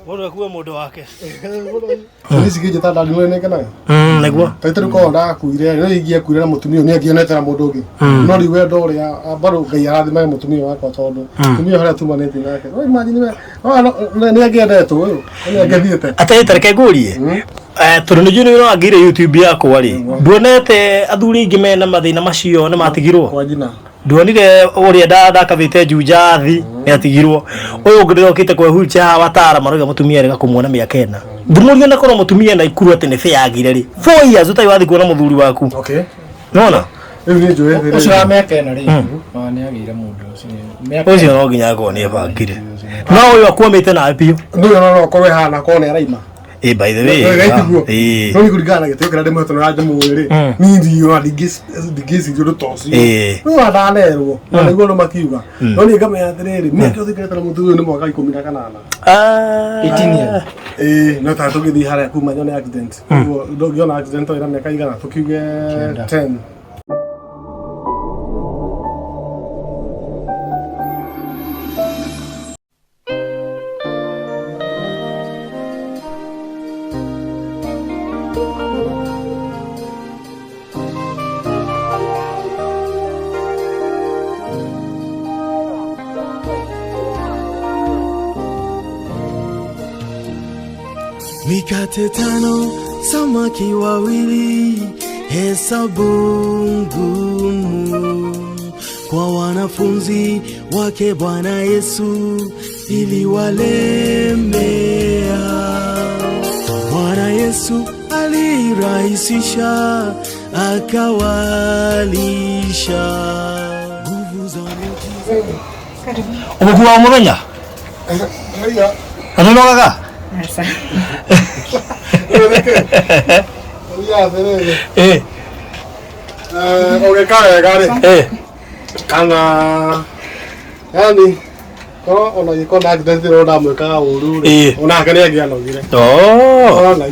Mũndũ akue mũndũ wake. Ici kĩnjĩta ndarimũ nĩ kenaga. Nĩguo. Ta rĩu korwo ndakuire, rĩu ingĩakuire na mũtumia ũyũ nĩ angĩonete na mũndũ ũngĩ. No rĩu wendo ũrĩa bado Ngai arathimage mũtumia wakwa tondũ mũtumia ũrĩa tumanĩtie nake. No imagine we, no nĩ angĩendetwo ũyũ, nĩ angĩthiĩte. Atĩ tareke ngũrie. Tondũ nĩ njũĩ nĩ ũrangĩire YouTube yakwa rĩ. Nduonete athuri aingĩ mena mathĩna macio nĩ matigirwo. Kwa jina. Nduonire ũrĩa ndakabĩte Juja thi nĩ atigirwo. Ũyũ ũngĩ ndĩrokĩte kwa wheelchair haha watara marauga mũtumia arega kũmuona mĩaka ĩna. Ngĩmũria na korwo mũtumia na ikuru atĩ nĩ bĩagire rĩ. 4 years ũtarĩ wathiĩ kuona mũthuri waku. Okay. Nona? Rĩu nĩ njũĩ atĩrĩrĩ. Ũcio wa mĩaka ĩno rĩ, no nĩ agĩire mũndũ ũcio. Mĩaka Ũcio no nginya akorwo nĩ ebangire. No ũyũ akwamĩte nawe biũ. Nĩ ũyũ no okorwo ĩhana korwo nĩ araima. Eh, by the way. Gaitiguo. Eh. No nĩ kũringana na gĩtĩo kĩrĩa ndĩmũhete na ndĩmũĩ rĩ. Niĩ ndiũĩ ndingĩciria ũndũ ta ũcio. Eh. Rĩu ndanerwo na nĩguo andũ makiuga. No niĩ ngamenya atĩrĩrĩ, mĩaka yothe ngerete na mũthuri ũyũ nĩ mwaka 18. Ah. 18 years. Ĩĩ, no ta tũgĩthiĩ harĩa kuma nyone accident. Koguo ndũngĩona accident ĩna mĩaka igana tũkiuge 10. Mikate tano, samaki wawili, hesabu ngumu kwa wanafunzi wake Bwana Yesu iliwalemea. Bwana Yesu alirahisisha, akawalisha. Nguvu za miujiza. Ũgũkua o mũthenya? Haiya. Na nĩũnogaga? Aca. Haiya atĩrĩrĩ. Eh, Ũgĩka wega rĩ. eh. Kana yani korwo ona gĩko na accident ĩrĩa ndamwĩkaga ũru rĩ. Ĩĩ. Onake nĩ angĩanogire. Oh. Ona.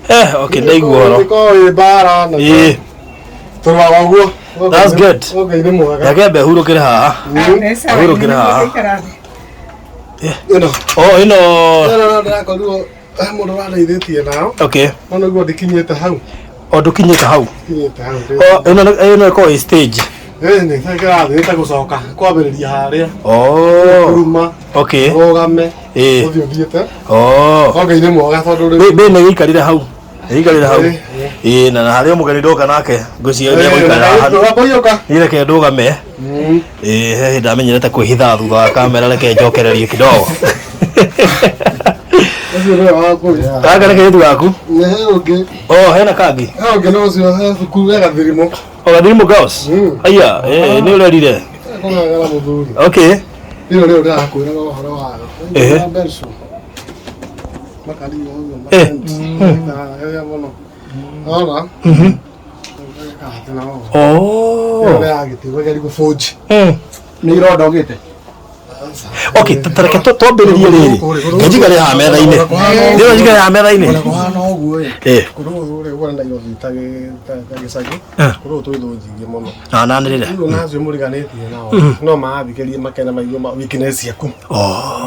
Eh, okay, ndaigua ũhoro. Gĩko wĩ mbara na Ĩĩ. tũrwaga ũguo. That's good. Ngai nĩ mwega. Reke mbe hurũkĩre haha. Nĩ sawa. Hurũkĩre haha. Ikara thĩ. Ĩno. Oh, ĩno. Ĩno ndĩrakorirwo mũndũ ũrandeithĩtie nao. Okay. No nĩguo ndikinyĩte hau. O ndũkinyĩte hau. Ndikinyĩte hau. Oh, ĩno ĩno ĩkoragwo ĩ stage. Ĩĩ nĩ kĩrathiĩte gũcoka kwambĩrĩria harĩa. Oh. Kuruma. Okay. Rũgame. Ĩĩ. Ũthiĩ ũthiĩte. Oh. No Ngai nĩ mwega tondũ rĩu. Bĩ nĩ gĩikarire hau. Gĩikarire hau. Ĩĩ. Ĩĩ, na harĩ o mũgeni ndoka nake. Ngwĩciria nĩ egũikara haha. Ũkũiyũka. Niĩ reke ndũgame. Ĩĩ, he hĩndĩ ndamenyerete kwĩhitha thutha wa kamera reke njokererie kidogo. Ũcio nĩwe wa kũrĩa. Gaka nĩ kairĩtu gaku? Nĩ he ũngĩ. Oh, hena kangĩ? He ũngĩ no ũcio he cukuru he Gathirimu. O Gathirimu Girls? Aya, eh, nĩ ũrerire. Kũgagara mũthuri. Okay. Ĩno nĩyo ndĩrakwĩraga ũhoro wayo. Ehe. Mbecu. Makarigo ũguo. Eh. Hehe mũno. Ona. Oh. Ĩno nĩ ya gĩtĩ gũgeria gũbũnji. Nĩ ironda ũgĩte? Okay, tareke twambĩrĩrie rĩrĩ. Ngenjigare haha metha-inĩ. Ndĩrona njikare haha metha-inĩ. Ona kũhana ũguo ĩ. Eh. Kũndũ gũkũ rĩ guona Nairobi ta gĩcagi. Eh. Kũndũ gũkũ twĩ thũ nyingĩ mũno. Na nanĩrĩre. Rĩu ona acio mũriganĩtie nao no marathikĩrĩria makena maigue weakness ciaku. Oh.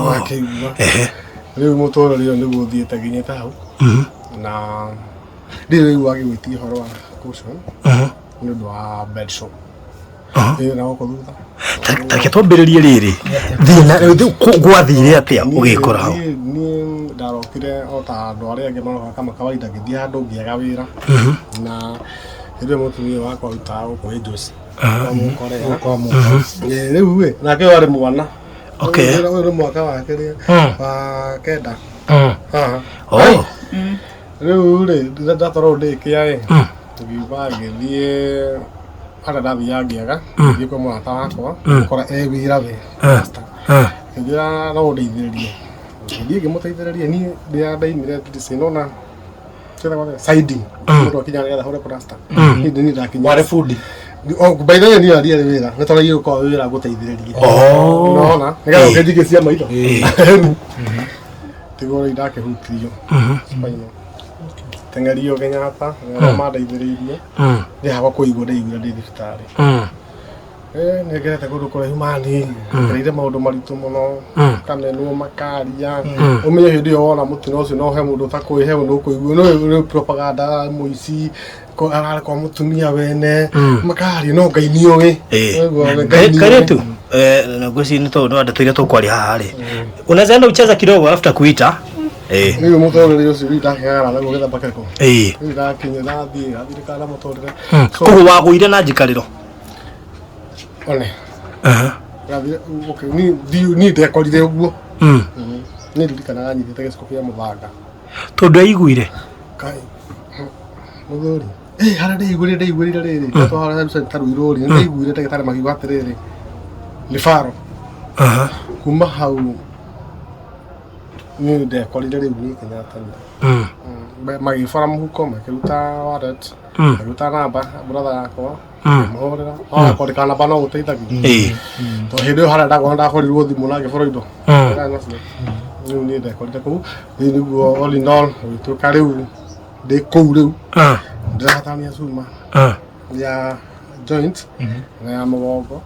Makĩigua. Ehe. Rĩu mũtũrĩre ũyũ nĩguo ũthiĩte nginyĩte hau. Na ndirĩ rĩu wagĩgwĩtia ũhoro wa caution nĩ ũndũ wa bed show. Ĩĩ na gũkũ thutha. Tareke twambĩrĩrie rĩrĩ. Thĩna gwathire atĩa ũgĩkora hau? Niĩ ndarokire o ta andũ arĩa angĩ maroka kama kawaida ngĩthiĩ handũ ngĩaga wĩra. Na hĩndĩ ĩyo mũtumia wakwa arutaga gũkũ Angels. Kwa Mũkorea. Ĩĩ, Rĩu ĩ nake ũyũ arĩ mwana. Okay. Ũyũ nĩ mwaka wa kĩrĩa wa kenda. Haha. Oh. Rĩu rĩ ndatwarwo ndĩkĩa ĩ ngiuma ngĩthiĩ harĩa ndathiaga ngĩaga ngĩthiĩ kwĩ mũrata wakwa ngora e wĩra we pastor. Ngĩnjĩra no ũndeithĩrĩrie ngĩthiĩ ngĩmũteithĩrĩria niĩ rĩrĩa ndaimire ndirica-inĩ ona siding mũndũ akinya nĩgetha ahũre plaster niĩ niĩ ndakinya Warĩ bundi. Oh, by the way niĩ ndiarĩ wĩra nĩ tondũ gũkorwo wĩra ngũteithĩrĩrie Oh. nona nĩgetha ũke njige cia maitho tiguo rĩu ndakĩhutirio spinal teng'erio Kenyatta arĩa mandeithĩrĩirie ndĩ hakwa kũigua ndaiguire ndĩ thibitarĩ. Nĩ ngerete kũndũ kũraihu mani ngereire maũndũ maritũ mũno kamenwo makaria ũmenye hĩndĩ ĩyo wona mũtino ũcio no he mũndũ ũtakũĩ he mũndũ ũkũigua no nĩ propaganda mũici ararĩ kwa mũtumia wene makaria no Ngai nĩoĩ. Ũguo, Ngai nĩoĩ. Karitu na ngwĩciria nĩ tondũ nĩ wandeteire tũkwaria haha rĩ, unaweza enda ucheza kidogo alafu takuita. Rĩu mũtũrĩre ũcio rĩu ndakĩgagara naguo gĩthamba kĩrĩkũ? Eh. Rĩu ndakinya ndathiĩ ngathirĩkana na mũtũrĩre. So, Koguo wagũire na njikarĩro? One Ngathire- okay, niĩ ndekorire ũguo. Niĩ ndirikanaga nyitĩte gĩciko kĩa mũthanga. Tondũ aiguire? Kai mũthuri, harĩa ndeiguire ndeiguire rĩrĩ ndatwara ta rũirũ rĩ ndeiguire ndagĩtarĩ makiuga atĩrĩrĩ nĩ baro. Kuma hau niĩ ndekorire rĩu niĩ Kenyatta. Magĩbora mũhuko, makĩruta wallet, makĩruta namba brother yakwa, mahũrĩra kwandĩka namba no gũteithagia tondũ hĩndĩ ĩyo harĩa ndagwa ndakorirwo thimũ na ngĩborwo indo. Rĩu niĩ ndekorire kũu rĩu nĩguo all in all gũgĩtuĩka rĩu ndĩ kũu rĩu ndĩrahatania cuma ya joint na ya mũgongo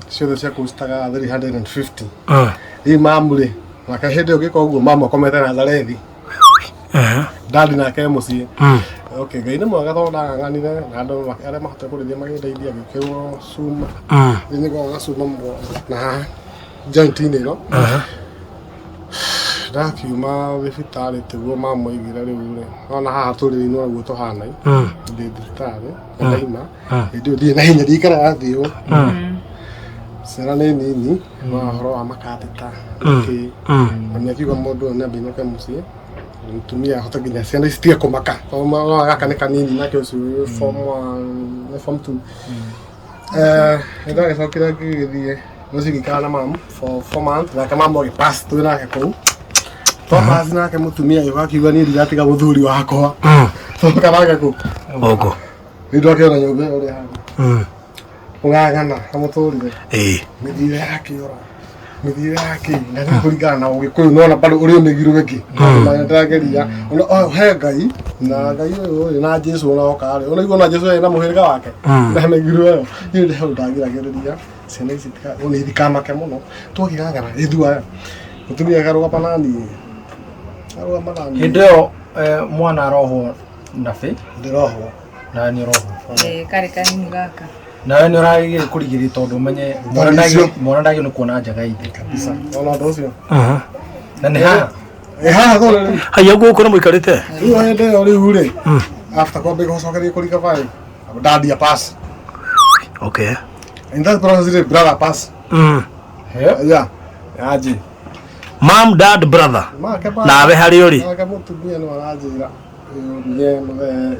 ciothe cia kũstaga 350. Rĩu mamu rĩ nake hĩndĩ ĩyo ngĩka ũguo mamu akomete Nazarethi, dadi nake e mũciĩ. Okay, Ngai nĩ mwega tondũ ndang'ang'anire na andũ arĩa mahotire kũrĩithia magĩndeithia ngĩkĩrwo cuma. Rĩu nĩ ngoragwo na cuma na haha joint-inĩ ĩno. Ndakiuma thibitarĩ tiguo mamu aigire rĩu rĩ ona haha tũrĩ no guo tũhana ndĩ thibitarĩ na ndaima hĩndĩ ĩyo ndirĩ na hinya ndikaraga thĩ ũũ ciana nĩ nini no ũhoro wa makateta kĩ mami akiuga mũndũ ũyũ nĩambe ainũke mũciĩ mũtumia ahote nginya ciana ici citige kũmaka tondũ mwana gaka nĩ kanini nake ũcio form one nĩ form two. Nĩ ndagĩcokire ngĩgĩthiĩ mũciĩ ngĩikara na mamu for 4 months nake mamu agĩpass twĩ nake kũu twapass nake mũtumia agĩũka akiuga niĩ ndiratiga mũthuri wakwa tũka nake kũu. Gũkũ. Rĩu ndwakĩona nyũmba ĩyo ũrĩa hana kũgagana na mũtũrĩre mĩthiĩre yakĩora mĩthiĩre yake na nĩ kũringana na ũgĩkũyũ nona bado ũrĩ mĩgiro ĩngĩ maũndũ ndĩrageria ona oh, he Ngai na Ngai ũyũ rĩ na Jesu ona oka rĩ ona igua na Jesu ena mũhĩrĩga wake na mĩgiro ĩyo niĩ ndĩ hau ndagiragĩrĩria ciana ici ona ithikamake mũno twakĩgagana ĩthuaya mũtumia akarũgama na niĩ arũgama na niĩ. Hĩndĩ ĩyo mwana arohwo nabĩ? Ndĩrohwo. Na nĩ ũrohwo? Eh, karĩ kanini gaka. Nawe nĩ ũragĩrĩire kũrigĩrĩria tondũ ũmenye mwana Thoni icio. mwana ndagĩrĩirwo nĩ kuona njaga ithe. Kabisa ona ũndũ ũcio. Na nĩ haha? Ĩ haha thore rĩu. Haya gũkũ nĩ mũikarĩte? Rĩu hĩndĩ ĩyo rĩu rĩ after kwambia gũcokeria kũringa baĩ ndandia pass. Okay. In that process rĩ brother pass. Yeah yaji. Mom, dad, brother. Make ba Nawe harĩ ũrĩ? Nake mũtumia nĩ aranjĩra nye mũthee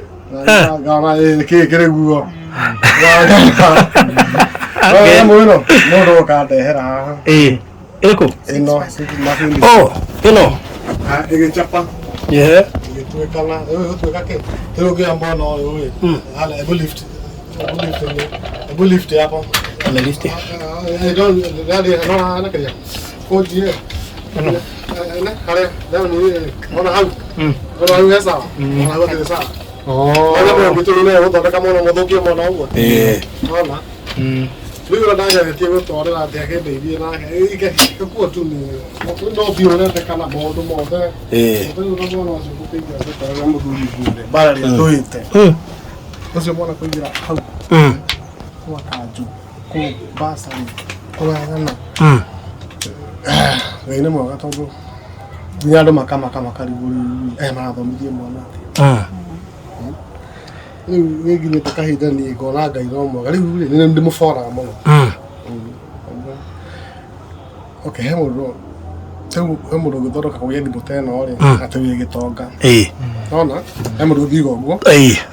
ngana kĩ kĩrĩ guo mwĩno mũndũ ũkandehera haha. Ĩrĩkũ? Ĩno macini. Oh, ĩno. Ĩgĩchapa ĩgĩtuĩkana rĩu ĩgũtuĩka kĩ rĩu ũngĩoya mwena ũyũ rĩ hana hebu lift, hebu lift ĩno, hebu lift hapo. Ame lift. I don't radi naona na kĩrĩa kũnjie harĩa rĩu nĩ ona hau ona hau he sawa ona hau hatirĩ sawa ona mũndũ witũ nĩ gũthondeka mũno mũthũkie mũno ũguo ona rĩu ũrĩa ndageretie gũtwarĩra atĩ akĩndeithie nake ĩkuo tu nĩ no biũ ũrendekana maũndũ mothe rĩu na mwana ũcio gũkĩingĩra gũtwarĩra mũthuri nguo mbara ĩrĩa tũhĩte ũcio mwana kũingĩra hau kwa kanjũ kũu basarĩ kũgagana. Ngai nĩ mwega tondũ nginya andũ makamaka makarigwo rĩu aya marathomithia mwana atĩa rĩu nĩnginyĩte kahinda niĩ ngona Ngai no mwega rĩu rĩ nĩ ndĩmũboraga mũno. Okay, he mũndũ rĩu he mũndũ ũngĩthondeka kũgĩa thimũ ta ĩno rĩ atĩ wĩ gĩtonga nona he mũndũ ũthiiga ũguo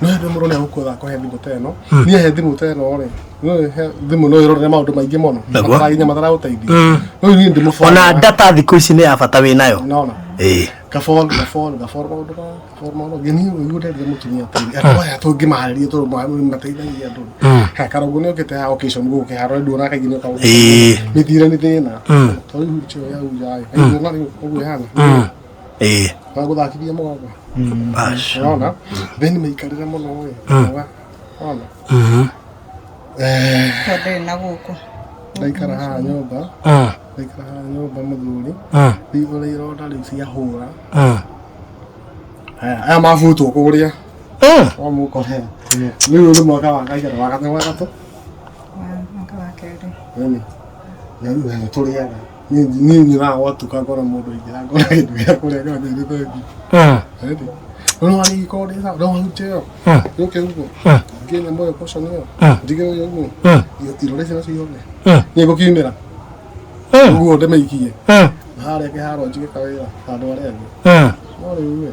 no he mũndũ nĩ agũkwetha akũhe thimũ ta ĩno niĩ he thimũ ta ĩno rĩ no he thimũ no ĩrorere maũndũ maingĩ mũno Naguo. mataraginya mataragũteithia no niĩ ndĩmũboraga Ona data thikũ ici nĩ ya bata wĩ nayo. Nona gabor gabor gabor maũndũ ma gabor maũndũ ngĩni ũguo nderire mũtumia atĩrĩ andũ aya tũngĩmaharĩria tondũ mateithagia andũ ha karongo nĩ okĩte ha occasion gũkũ kĩharo nduona kaingĩ nĩ okaga mĩthiĩre nĩ thĩna tondũ rĩu wheelchair ya uja ĩ na rĩu ũguo ĩhana wa gũthakithia mũgongo Bash. ona then mĩikarĩre mũno ĩ ona. Tondũ ndarĩ na gũkũ. Ndaikara haha nyũmba, ndaikara haha nyũmba mũthuri, rĩu ũrĩa ironda rĩu ciahũra. Aya, aya mabutwo kũrĩa. Wamũkore. Rĩu nĩ mwaka wa kaigana wa gatatũ wa gatatũ. Mwaka wa kerĩ. Nini. Na rĩu he tũrĩaga. Niĩ nyonaga gwatuka ngona mũndũ aingĩra ngona kĩndũ gĩa kũrĩa ngona nĩ thengi. Ĩni. No wani gĩkorwo ndĩ sawa, no hute ĩyo. Yũke ũguo. Ngĩe nyamũ ĩyo caution ĩyo. Njige ũyũ ũguo. Irore icio nacio ihone. Niĩ ngũkiumĩra. Ũguo ndĩmĩikie. Na harĩa kĩharo njige kawĩra ta andũ arĩa angĩ. No rĩu ĩ,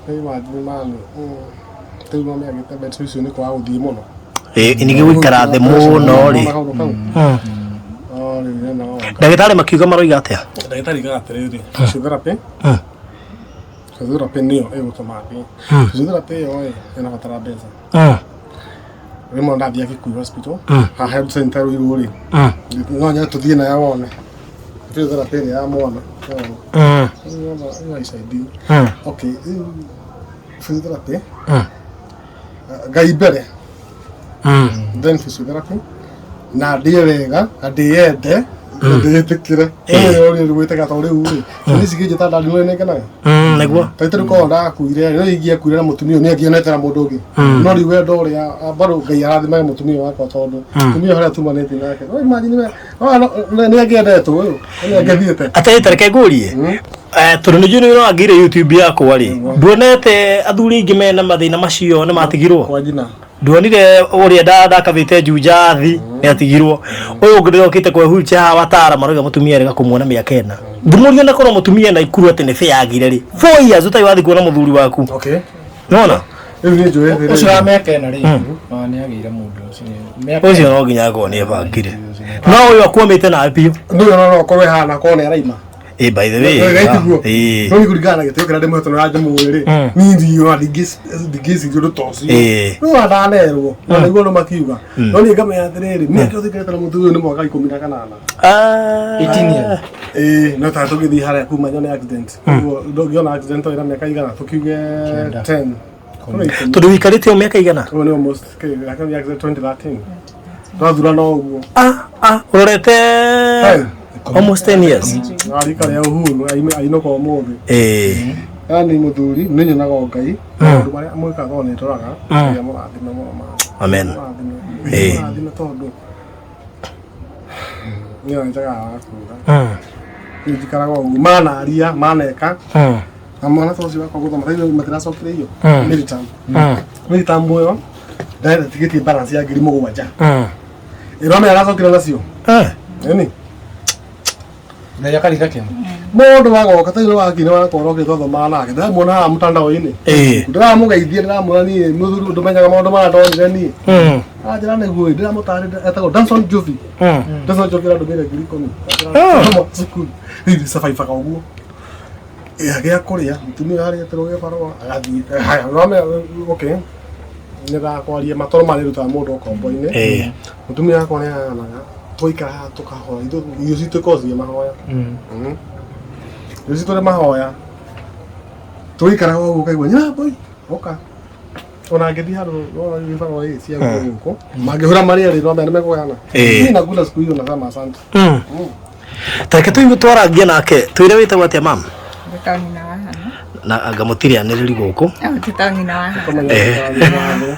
rĩu imagine mani. Rĩu no mĩagĩte mbeca icio nĩ kwaga gũthiĩ mũno. Ningĩ gũikara thĩ mũno rĩ. Kaũndũ kau. No rĩu nĩ no. Ndagĩtarĩ makiuga maroiga atĩa? Ndagĩtarĩ igaga atĩrĩrĩ, physiotherapy. Physiotherapy nĩyo ĩgũtũma athiĩ. Physiotherapy ĩyo ĩ, ĩrabatara mbeca. Rĩmwe ndathiĩ Kikuyu hospital, haha health center Ruiru rĩ, no nyende tũthiĩ nayo wone. Physiotherapy ĩrĩa ya mwana. Ĩyo ĩsaidia. Okay, rĩu physiotherapy, Ngai mbere, then physiotherapy, na ndĩe wega, na ndĩyende, na ndĩĩtĩkĩre. Rĩu gwĩtĩka tondũ rĩu rĩ, ciana ici ingĩnjĩta ndadi nĩ ngenaga. Nĩguo. Ta rĩu korwo ndakuire no ingĩakuire na mũtumia ũyũ nĩangĩonete na mũndũ ũngĩ. No rĩu wendo ũrĩa bado Ngai arathimage mũtumia wakwa tondũ mũtumia ũrĩa tumanĩte nake. No imagine we, nĩ angĩendetwo ũyũ, nĩ angĩthiĩte. Atĩrĩ ta reke ngũrie. Tondũ nĩ njũĩ nĩ wangĩire YouTube yakwa rĩ, nduonete athuri aingĩ mena mathĩna macio nĩ matigirwo? Kwa jina. Nduonire ũrĩa ndakabĩte Juja thi nĩ atigirwo. Ũyũ ũngĩ ndĩrokĩte kwa wheelchair haha watara maroiga mũtumia rega kũmuona mĩaka ĩna. Ngĩmũria na korwo mũtumia na ikuru atĩ nĩ bĩagire rĩ. 4 years ũtarĩ wathiĩ kuona mũthuri waku. Okay. Nona? Rĩu nĩ njũĩ atĩrĩrĩ. Ũcio wa mĩaka ĩna rĩ, nĩ agĩire mũndũ ũcio. Mĩaka Ũcio no nginya akorwo nĩ ebangire. No ũyũ akwamĩte nawe biũ. Nĩ no okorwo ĩhana korwo nĩ araima. Eh, by the way. Gaitiguo. Eh. No nĩ kũringana na gĩtĩo kĩrĩa ndĩmũhete na ndĩmũĩ rĩ. Niĩ ndiũĩ ndingĩciria ũndũ ta ũcio. No ndanerwo. Na nĩguo andũ makiuga. No niĩ ngamenya atĩrĩrĩ, mĩaka yothe njikarĩte na mũthuri ũyũ nĩ mwaka 18. 18 years. Ĩĩ, no ta tũgĩthiĩ harĩa kuma nyone accident. Koguo ndũngĩona accident ĩna mĩaka igana tũkiuge 10. Tondũ wĩikarĩte o mĩaka igana? Ũguo nĩ almost kĩ, accident 2013. Twathura no ũguo. Ũrorete almost 10 years. Rika rĩa Uhuru ainũka ũmũthĩ. Yani mũthuri nĩ nyonaga o Ngai maũndũ marĩa mwĩkaga o nĩ ndoraga Ngai amũrathime mũno ma. Amen. Mũrathime tondũ niĩ njagaga wa kuga. Niĩ njikaraga ũguo manaria maneka na mwana ta ũcio wakwa gũthoma rĩu matiracokire iyo miritam miritam ĩyo ndatigĩtie balance ya 7,000 ĩrona aracokire nacio ĩni Na yakarika kĩ? Mũndũ wagoka ta wakire wakorwo okĩte twathomaga nake ndĩramuona haha mtandao-inĩ ndĩramũgeithia ndĩramwĩra niĩ mũthuri ndũmenyaga maũndũ marĩa ndonire niĩ anjĩra nĩguo ndĩramũtarĩria etagwo Danson Jovi Danson Jovi arandũmĩire 10,000 cukuru rĩu survive-aga ũguo gĩa kũrĩa mũtumia harĩa gĩbarũa agathiĩ haya ũramenya okay nĩndakwaria matoro marĩrutaga mũndũ ũkombo-inĩ mũtumia wakwa nĩahanaga twaikara haha tũkahoya irio citũ ikoragwo ciĩ mahoya irio citũ nĩ mahoya tũikaraga ũguo ũkaigua nyina mbũi ũka ona ngĩthiĩ handũ gĩbarũa ĩ cia gũkũ mangĩhũra marĩa rĩ no mene mekũgayana niĩ nakula siku hiyo nasema asante. Tareke tũigue twarangie nake twĩre wĩtagwo atĩa mama? Njĩtagwo nyina wa Hana. Na anga mũtirĩ anĩrĩri gũkũ. Njĩtagwo nyina wa Hana.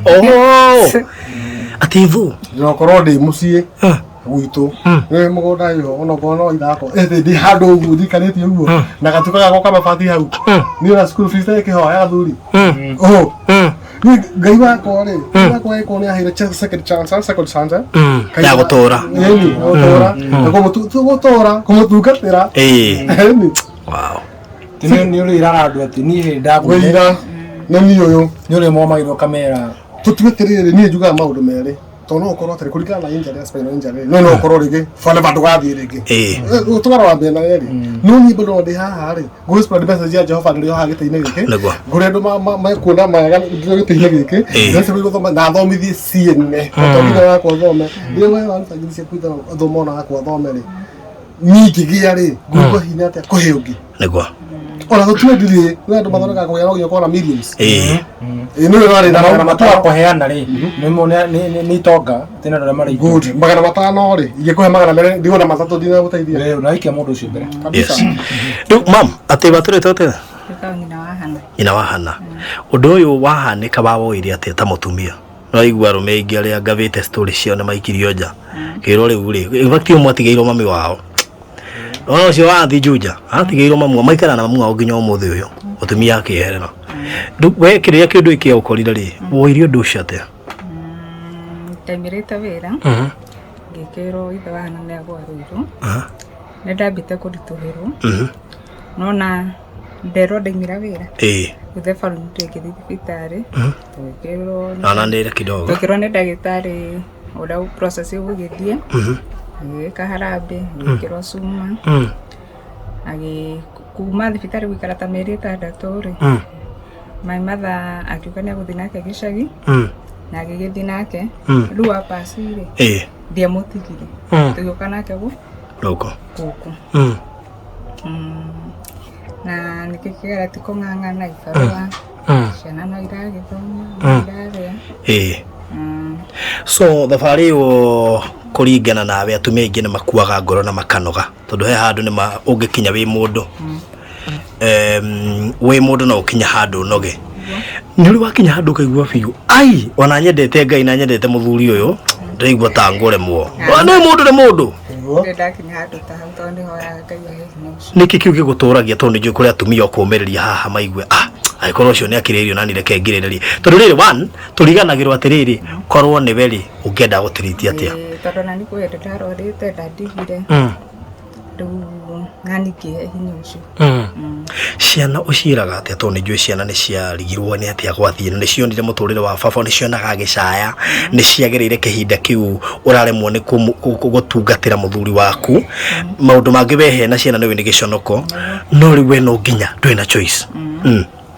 Oh! Atĩ thũ? Ndĩrokorwo ndĩ mũciĩ gwitũ nĩ mũgũnda ĩho onokorwo no ithako ndĩ handũ ũguo ndikarĩtie ũguo na gatuka gakwa kamabati hau niĩ ona school fees ĩkĩhoya athuri oh Ngai wakwa rĩ Ngai wakwa ĩkorwo nĩ aheire second chance second chance Ya gũtũra ĩni gũtũra na gũtũra kũmũtungatĩra ĩni. Wow. Nĩ ũrĩraga andũ atĩ niĩ hĩndĩ ndagũire wĩira nĩ niĩ ũyũ nĩ ũrĩmomagĩrwo kamera tũtue atĩrĩrĩ niĩ njugaga maũndũ merĩ tondũ no ũkorwo atĩrĩ kũringana na injury ya spinal injury no no ũkorwo rĩngĩ forever ndũgathiĩ rĩngĩ tũgarora mĩena yerĩ no niĩ bado ndĩ haha rĩ ngũ spread message ya Jehova ndĩrĩ haha gĩtĩ-inĩ gĩkĩ ngũrĩa andũ mekuona mega ndĩrĩ gĩtĩ-inĩ gĩkĩ ndĩrĩ gũthoma na thomithie ciene to nginya wakwa thome rĩrĩa we waruta ngiri ciaku ithano thoma ona wakwa thome rĩ niĩ ngĩgĩa rĩ ngũigua hinya atĩa kũhe ũngĩ nĩguo. Ona tũtwendirie nĩ andũ mathondekaga kũgĩa no nginya ũkorwo na millions. Ĩĩ. Ĩĩ nĩ ũrarĩ na Magana magana matano matano. kũheana rĩ nĩ itonga tena andũ arĩa marĩ Good. 500 rĩ ingĩkũhe 200 ndigwo na matatũ ndinagũteithia. Rĩu na ikia mũndũ ũcio mbere. Yes. Rĩu mam atĩ watũrĩte atĩa? Njĩtagwo nyina wa Hana. Nyina wa Hana. Ũndũ ũyũ wahanĩka wawoire atĩa ta mũtumia? No igua arũme aingĩ arĩa ngavĩte story ciao nĩ maikirio nja. Kĩrwo rĩu rĩ, in fact ũmwe atigĩirwo mami wao. Ona ũcio wathi Juja, atigĩirwo mamu wao, maikara na mamu wao nginya ũmũthĩ ũyũ. Mũtumia akĩeherera. Rĩu we kĩrĩa kĩndũ gĩkĩ gĩagũkorire rĩ, woire ũndũ ũcio atĩa? Ndaimĩrĩte wĩra ngĩkĩrwo ithe wa Hana nĩ agwa Ruiru. Nĩ ndambĩte kũritũhĩrwo no na nderwo ndaimĩra wĩra. Ĩĩ. Ithe baruni ngĩthiĩ thibitarĩ tũgĩkĩrwo Nananĩre kidogo. tũkĩrwo nĩ ndagĩtarĩ ũrĩa process ĩgũgĩthiĩ. Agĩgĩka harambĩ, agĩkĩrwo cuma. Agĩ kuma thibitarĩ gũikara ta mĩeri 6 rĩ, my mother akiuga nĩ egũthiĩ nake gĩcagi na agĩgĩthiĩ nake. Rĩu apaci rĩ, Ĩĩ. ndiamũtigire. Tũgĩũka nake Gũkũ. Gũkũ. Na nĩkĩo kĩgera ti kũng'ang'ana ibarũa. Ciana no iragĩthoma, no irarĩa. Ĩĩ. So thabarĩ ĩyo kũringana nawe atumia aingĩ nĩ makuaga ngoro na makanoga tondũ he handũ nĩ ma ũngĩkinya wĩ mũndũ wĩ mũndũ no ũkinya handũ ũnoge. Nĩ ũrĩ wakinya handũ ũkaigua biũ ai ona nyendete Ngai na nyendete mũthuri ũyũ ndĩraigua ta ngũremwo. Nĩ mũndũ nĩ mũndũ. Ndirĩ ndakinya handũ ta hau tondũ nĩhoyaga Ngai ahe hinya ũcio. Nĩkĩ kĩu gĩgũtũragia tondũ nĩnjũĩ kũrĩ atumia ũkũmĩrĩria haha maigue ah angĩkorwo ũcio nĩ akirĩrĩirio nani reke ngirĩrĩrie tondũ rĩrĩ one tũriganagĩrwo atĩrĩrĩ korwo nĩwe rĩ ũngĩenda gũtiriti atĩa. Ĩĩ, tondũ nani kwĩ hĩndĩ ndarwarĩte ndandigire. Rĩu nani ngĩhe hinya ũcio. Ciana ũciĩraga atĩa tondũ nĩnjũĩ ciana nĩ ciarigirwo nĩ atĩa gwathiĩ na nĩcionire mũtũrĩre wa baba nĩcionaga agĩcaya nĩciagereire kĩhinda kĩu ũraremwo nĩ gũtungatĩra mũthuri waku maũndũ mangĩ wehe na ciana nĩũĩ nĩ gĩconoko no rĩu we no nginya ndũrĩ na choice.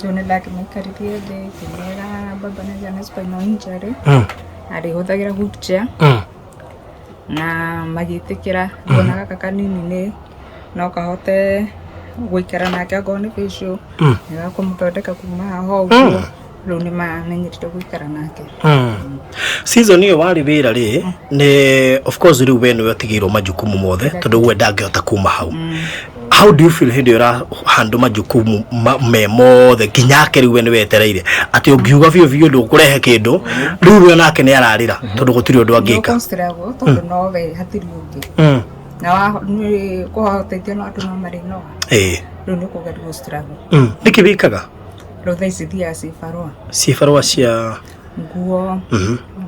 Rĩu nĩ ndakĩmaikaririe thĩ ngĩmera baba nĩ agĩa na spinal injury arĩhũthagĩra wheelchair na magĩtĩkĩra kuona gaka kanini nĩ no kahote gũikara nake okorwo nĩ facial nĩ gakũmũthondeka kuma haha ũguo. Rĩu nĩ mamenyerire gũikara nake. Season ĩyo warĩ wĩra rĩ nĩ of course rĩu we nĩwe ũtigĩirwo majukumu mothe tondũ we ndangĩhota kuma hau. How do you feel hĩndĩ ĩyo ũrahandũ majukumu me mothe nginya ake rĩu we nĩwe etereire atĩ ũngiuga biũ biũ ndũkũrehe kĩndũ rĩu we nake nĩ ararĩra tondũ gũtirĩ ũndũ angĩka. Nĩũkũstruggle tondũ nowe hatirĩ ũngĩ. Na nĩ kũhoteithio no andũ no marĩ noa. Ĩĩ. Rĩu nĩ ũkũgeria gũ-struggle. Nĩkĩ wĩkaga? Rĩu thaa ici thiaga cibarũa. Cibarũa cia nguo,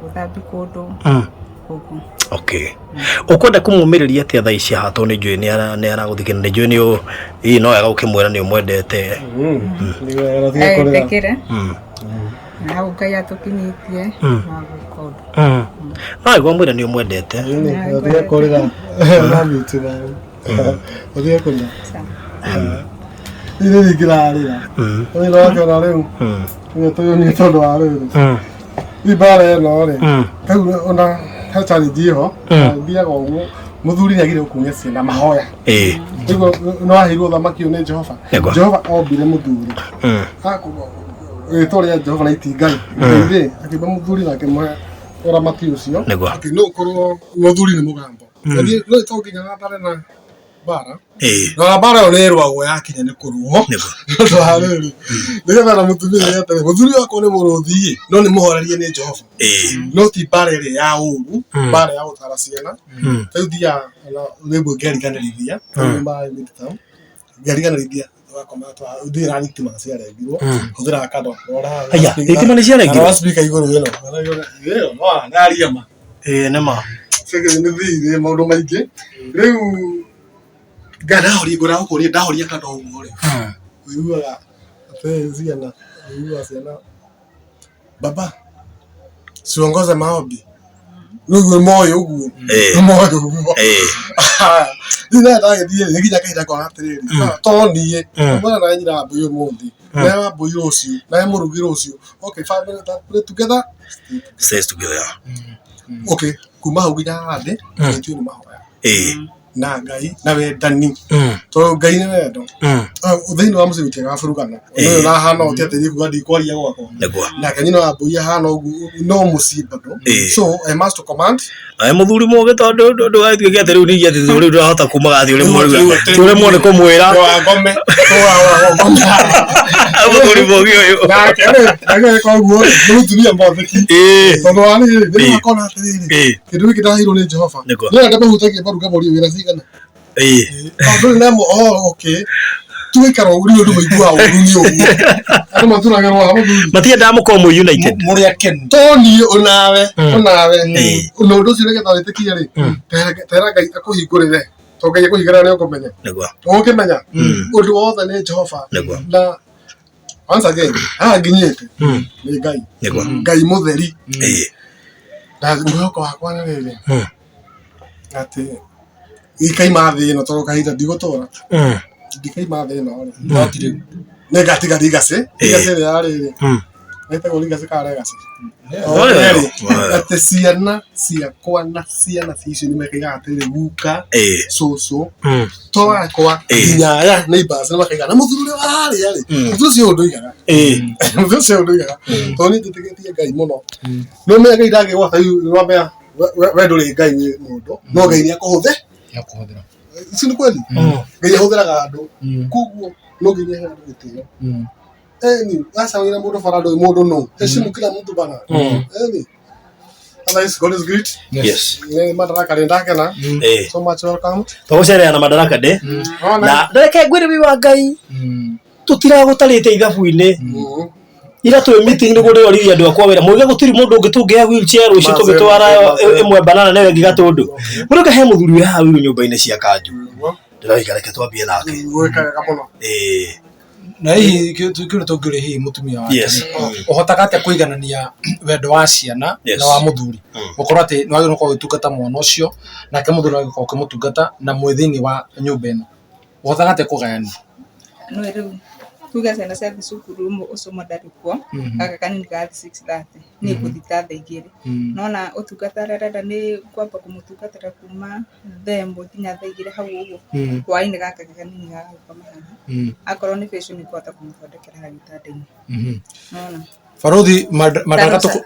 gũthambia kũndũ, ũguo. Okay. Ũkwenda kũmũmĩrĩria atĩa thaa ici haha tondũ nĩnjũĩ nĩ aragũthikĩrĩria nĩnjũĩ nĩ ĩĩ no wega ũkĩmwĩra nĩ ũmwendete. Etĩkĩre. Na hau Ngai atũkinyĩtie no gwĩka ũndũ. No wega ũmwĩre nĩ ũmwendete. Ũtige kũrĩra. Ũtige kũrĩra. Niĩ nĩ ngĩrarĩra. Ũyũ wakĩona rĩu. Nĩ tũyũnie tondũ wa rĩrĩ. Rĩu mbara ĩno rĩ, rĩu ona he challenge ĩho, thiaga ũguo, mũthuri nĩ agire gũkumia ciana mahoya. Ĩĩ. Rĩu nĩ waheirwo ũthamaki ũyũ nĩ Jehova. Nĩguo. Jehova ombire mũthuri. Rĩtwa rĩa Jehova na iti Ngai. Ngai rĩ, akĩmba mũthuri na akĩmũhe ũramati ũcio. Nĩguo. Atĩ no ũkorwo mũthuri nĩ mũgambo. No to nginya wathane na mbara. Ĩĩ. Na mbara ĩyo nĩ ĩrũagwo yakinya nĩ kũrũo. Nĩguo. Nĩ ũndũ wa rĩrĩ, nĩgetha na mũtumia ũyũ atĩrĩ, mũthuri wakwa nĩ mũrũthi ĩ, no nĩ mũhorerie nĩ Jehova. Ĩĩ. No ti mbara ĩrĩa ya ũru, mbara ya gũtara ciana. Rĩu thiaga ona rĩmwe ngeriganĩrithia, rĩu maĩ midterm, ngeriganĩrithia tũgakoma thiĩ na thitima ciarengirwo, hũthĩraga kando, rora haha. Aya, thitima nĩ ciarengirwo? Rora speaker igũrũ ĩno. Ĩyo, no nĩaria ma. Ĩĩ nĩ ma. Second nĩ thirĩ maũndũ maingĩ. Rĩu ndahoria ngwenda gũkũria ndahoria kando ũguo rĩ. Ũiguaga atĩ ciana, ũiguaga ciana baba siongoze maombi. Rĩu moĩ ũguo. Ĩĩ. Moĩ ũguo. Ĩĩ. Rĩu nawe ndagĩthiĩ rĩ, nginya kahinda kona atĩrĩrĩ, to niĩ, mwana nawe nyina wa mbũi ũmũthĩ, nawe wa mbũi rũciũ, nawe mũrugi rũciũ. Okay, family that pray together. Stays together. Okay, kuma hau nginya haha ndĩ, ithuĩ nĩ mahoya. Ĩĩ. Na Ngai na wendani, tondũ Ngai nĩ wendo. Thĩinĩ wa mũciĩ gũtiagaga burugano. Ũyũ ũrahana ũũ ti atĩ niĩ kuga ndikwaria gwakwa. Nake nyina wa mbũi ahana ũguo, no mũciĩ bado. So I must command. Nawe mũthuri mũgĩ, tondũ ndũgatuĩke atĩ rĩu ningĩ atĩ rĩu ndũrahota kumaga atĩ ũremwo rĩu, ti ũremwo nĩ kũmwĩra. Wa ngome. Wa ngome. Mũthuri mũgĩ ũyũ. Nake rĩ, ageka ũguo rĩ, nĩ mũtumia mwathĩki. Tondũ wa rĩrĩ, nĩ makona atĩrĩrĩ, kĩndũ gĩkĩ ndaheirwo nĩ Jehova. Nĩ arĩa mahutagia mbaru ngamoria wĩra cigana. Tondũ ndũrĩ na oh, okay. Tũgaikara ũguo, rĩu andũ maiguaga ũru nĩ ũguo. Andũ maturagĩrwo haha mũthuri. Matiendaga mũkorwo mwĩ united. Mũrĩ akenu. To niĩ onawe, onawe. Na ũndũ ũcio nĩgetha wĩtĩkie rĩ, tera Ngai akũhingũrĩre. Tondũ Ngai akũhingũrĩra nĩ ũkũmenya. Ũgũkĩmenya ũndũ wothe nĩ Jehova. Na once again, haha nginyĩte nĩ Ngai. Ngai mũtheri. Na mwĩhoko wakwa nĩ rĩrĩ, atĩ ikaima thĩ ĩno, tondũ kahinda ndigũtũra, ndikaima thĩ ĩno rĩ, No ti rĩu. Nĩ ngatiga legacy, legacy ĩrĩa ya rĩrĩ ĩtagwo legacy kana legacy. Oh, yeah. Rĩrĩ, atĩ ciana ciakwa na ciana icio nĩ mekaigaga atĩrĩrĩ, guka, cũcũ to wakwa, nginya aya neighbors nĩ makaigaga na mũthuri ũrĩa wararĩa rĩ, mũthuri ũcio ũyũ ndũigaga, mũthuri ũcio ũyũ ndũigaga, tondũ niĩ njĩtĩkĩtie Ngai mũno. No menya Ngai ndangĩgwata rwamea we ndũrĩ Ngai, wĩ mũndũ, no Ngai nĩ akũhũthĩ. Nĩakũhũthĩra. Ici nĩ kweli, Ngai ahũthĩraga andũ, koguo no nginya he andũ gĩtĩo. Eni aca wĩra mũndũ bara ndũĩ mũndũ no heshimu kila mtu bana. Eni otherwise God is great. Nĩ Madaraka rĩ, ndakena. So much welcome. Tũgũcerera na Madaraka Day. Ona. Na reke ngwĩre, wĩ wa Ngai, tũtiragũtarĩte ithabu-inĩ ira twĩ meeting nĩguo ndĩroririe andũ akwa wĩra mũiga gũtirĩ mũndũ ũngĩ tũngĩhe wheelchair rũciũ. Maze, Tũgĩtwara maze, maze. ĩmwe banana na ĩyo ĩngĩ Gatũndũ. Mũrũka he mũthuri wĩ haha wĩru nyũmba-inĩ cia kanju. Ndĩroiga reke twambie nake. Gwĩka wega mũno. Na hihi kĩndũ tũngĩũria hihi mũtumia wake rĩ, ũhotaga atĩa kũiganania wendo wa ciana na wa mũthuri, gũkorwo atĩ nĩ wagĩrĩirwo gũkorwo ũgĩtungata mwana ũcio, nake mũthuri nĩ wagĩrĩirwo gũkorwo ũkĩmũtungata, na mwĩ thĩinĩ wa nyũmba ĩno, ũhotaga atĩa kũgayania? No rĩu tuge ciana ciathiĩ cukuru, ũcio ũmwe ndarĩ kuo, gaka kanini gathiĩ 6:30, niĩ ngũthiĩ ta thaa 2. Nona ũtungata ũrĩa arenda nĩ kwamba kũmũtungatĩra kuma thaa 1 nginya thaa 2 hau ũguo. Hwaĩ-inĩ gaka kanini gagũkoma haha. Akorwo nĩ facial nĩ ngũhota kũmũthondekera hau gĩtanda-inĩ. Nona. Barothi,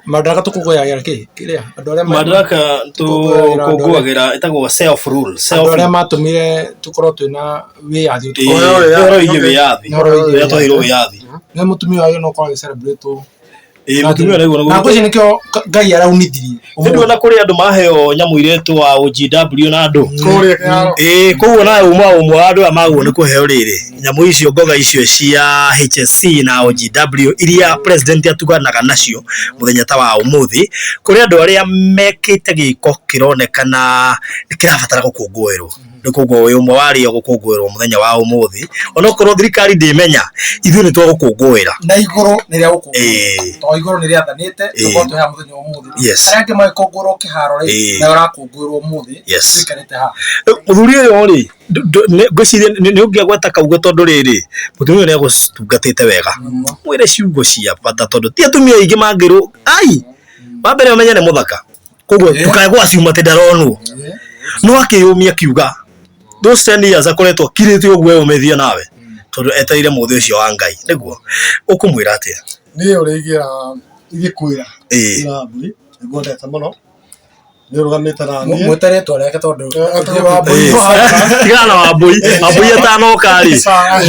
Madaraka tũkũngũyagĩra kĩ kĩrĩa andũ arĩa Madaraka tũkũngũyagĩra andũ tũkũngũagĩra ĩtagwo self rule. andũ Self arĩa matũmire tũkorwo twĩna wĩyathi. Ũhoro wĩgiĩ wĩyathi. Ũhoro wĩgiĩ Rĩrĩa twaheirwo wĩyathi. Nĩ mũtumia wagĩrĩirwo nĩ gũkorwo agĩ-celebrate. Mũtumia ũraigua na ngwĩciria nĩkĩo Ngai araunithirie. Nĩ na kũrĩ andũ maheo nyamũ iretwo wa OGW na andũ. Kũrĩa kĩharo. Koguo nawe uma ũmwe wa andũ aya magwo nĩ kũheo rĩrĩ nyamũ icio, ngoga icio cia HSC na OGW iria president atuganaga nacio mũthenya ta wa ũmũthĩ, kũrĩ andũ arĩa mekĩte gĩko kĩronekana nĩ kĩrabatara gũkũngũĩrwo. Nĩ koguo wĩ ũmwe wa arĩa gũkũngũĩrwo mũthenya wa ũmũthĩ, onokorwo thirikari ndĩmenya, ithuĩ nĩ twagũkũngũĩra. Na igũrũ nĩ rĩa gũkũngũĩra, tondũ igũrũ nĩ rĩathanĩte tũkorwo twĩ haha mũthenya wa ũmũthĩ. Arĩa angĩ magĩkũngũĩrwo kĩharo rĩ, nawe ũrakũngũĩrwo ũmũthĩ. Tũikarĩte haha. Mũthuri ũyũ rĩ, ngwĩciria nĩ ũngĩagweta kaugo, tondũ rĩrĩ, mũtumia ũyũ nĩ agũtungatĩte wega. Mwĩre ciugo cia bata, tondũ ti atumia aingĩ mangĩrwo ai wa mbere ũmenye nĩ mũthaka, koguo ndũkae gwaciuma atĩ ndaronwo. No akĩyũmia akiuga those 10 years akoretwo akirĩte ũguo eyũmĩtie nawe, tondũ etereire mũthĩ ũcio wa Ngai. Nĩguo ũkũmwĩra atĩa? Niĩ ũrĩa ingĩra, ingĩkwĩra, ĩra Mbũri nĩngwendete mũno, nĩ ũrũgamĩte na niĩ. Mwĩte rĩtwa rĩake tondũ Etagwo Wambũi. Tigana na Wambũi, Wambũi atanoka rĩ.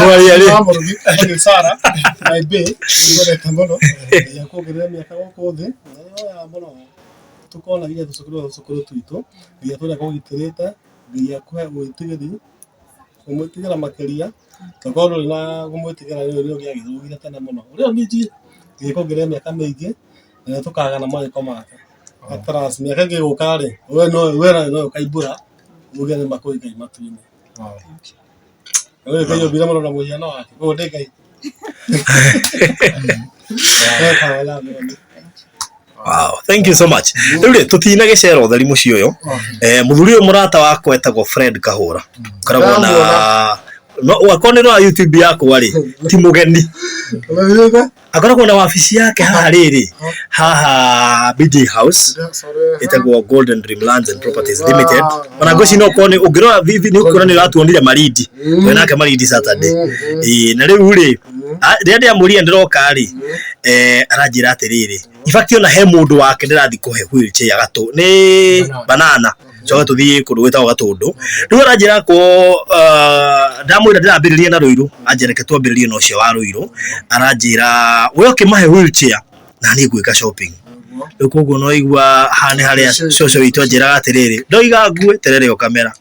Mwaria rĩ. Mũrugi nĩ Sara my bae, nĩngwendete mũno. Ngai akuongerere mĩaka gũkũ thĩ na nĩhoyaga mũno tũkona nginya tũcũkũrũ twa tũcũkũrũ twitũ. Ngai atũre akũgitĩrĩte, Ngai akũhe wĩtigĩri, kũmwĩtigĩra makĩria, tokorwo ndũrĩ na kũmwĩtigĩra rĩu nĩ ũngĩagĩthũkire tene mũno. Ũrĩa ningĩ Ngai akuongerere mĩaka mĩingĩ na nĩ tũkagana marĩko make. Atlas mĩaka ĩngĩ ĩgũka rĩ, we no we no ũkaimbũra uge nĩ ma kwĩ Ngai matu-inĩ. Nĩ Ngai ombire mũndũ na mũhiano wake, koguo ndĩ Ngai. Weka wega. Wow, thank you so much. Rĩu rĩ, tũtina gĩcera ũtheri mũciĩ ũyũ. Mũthuri ũyũ mũrata wakwa etagwo Fred Kahũra. Koragwo na No wakorwo nĩ rwa YouTube yakwa rĩ, ti mũgeni. Ũthiĩte? Akoragwo na wabici yake haha rĩrĩ, haha BJ House ĩtagwo Golden Dream Lands and Properties Limited. Ona ngwĩciria no ũkorwo nĩ ũngĩrora vivi nĩ ũkuona nĩ ũratuonire Malindi. Twĩ nake Malindi Saturday. Ĩĩ, na rĩu rĩ, rĩrĩa ndĩramũria ndĩroka rĩ, aranjĩra atĩrĩrĩ, in fact ona he mũndũ wake ndĩrathiĩ kũhe wheelchair gatũ nĩ banana coka tũthiĩ kũndũ gwĩtagwo gatũndũ. Rĩu aranjĩra ko ndamwĩra ndĩrambĩrĩria na Rũirũ, anjĩra reke twambĩrĩrie na ũcio wa Rũirũ. Aranjĩra we ũkĩmahe wheelchair na niĩ ngwĩka shopping. Rĩu koguo no igua haha nĩ harĩa cũcũ witũ anjĩraga atĩrĩrĩ, ndoiga ngue terere ũkamera.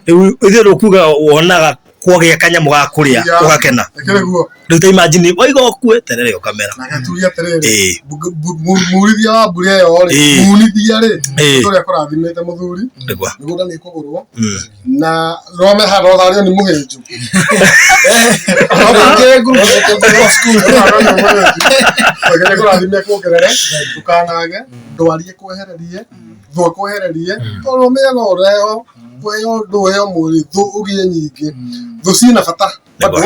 Rĩu ithuĩ rũkuga wonaga kwagĩa kanyamũ ga kũrĩa ũgakena. Ĩkĩrĩ guo. Rĩu ta imagine waiga ũkue terere ũkamera. Na gaturia atĩrĩrĩ, Ĩĩ. murithia wa mbura ĩyo rĩ, Ĩĩ. munithia rĩ, Ĩĩ. ũrĩa kũrathimĩte mũthuri, Nĩguo. mĩgũnda nĩ ĩkũgũrwo, Mm. na rome harothario nĩ mũhĩnju. Ngai kũrathime kuongerere, ndũkanage, ndwari ĩkwehererie, thũ ĩkwehererie, tondũ ũmenye no ũreho, ũheo ndũ ũheo mwĩrĩ, thũ ũgĩe nyingĩ. Thũ ciĩna bata bado,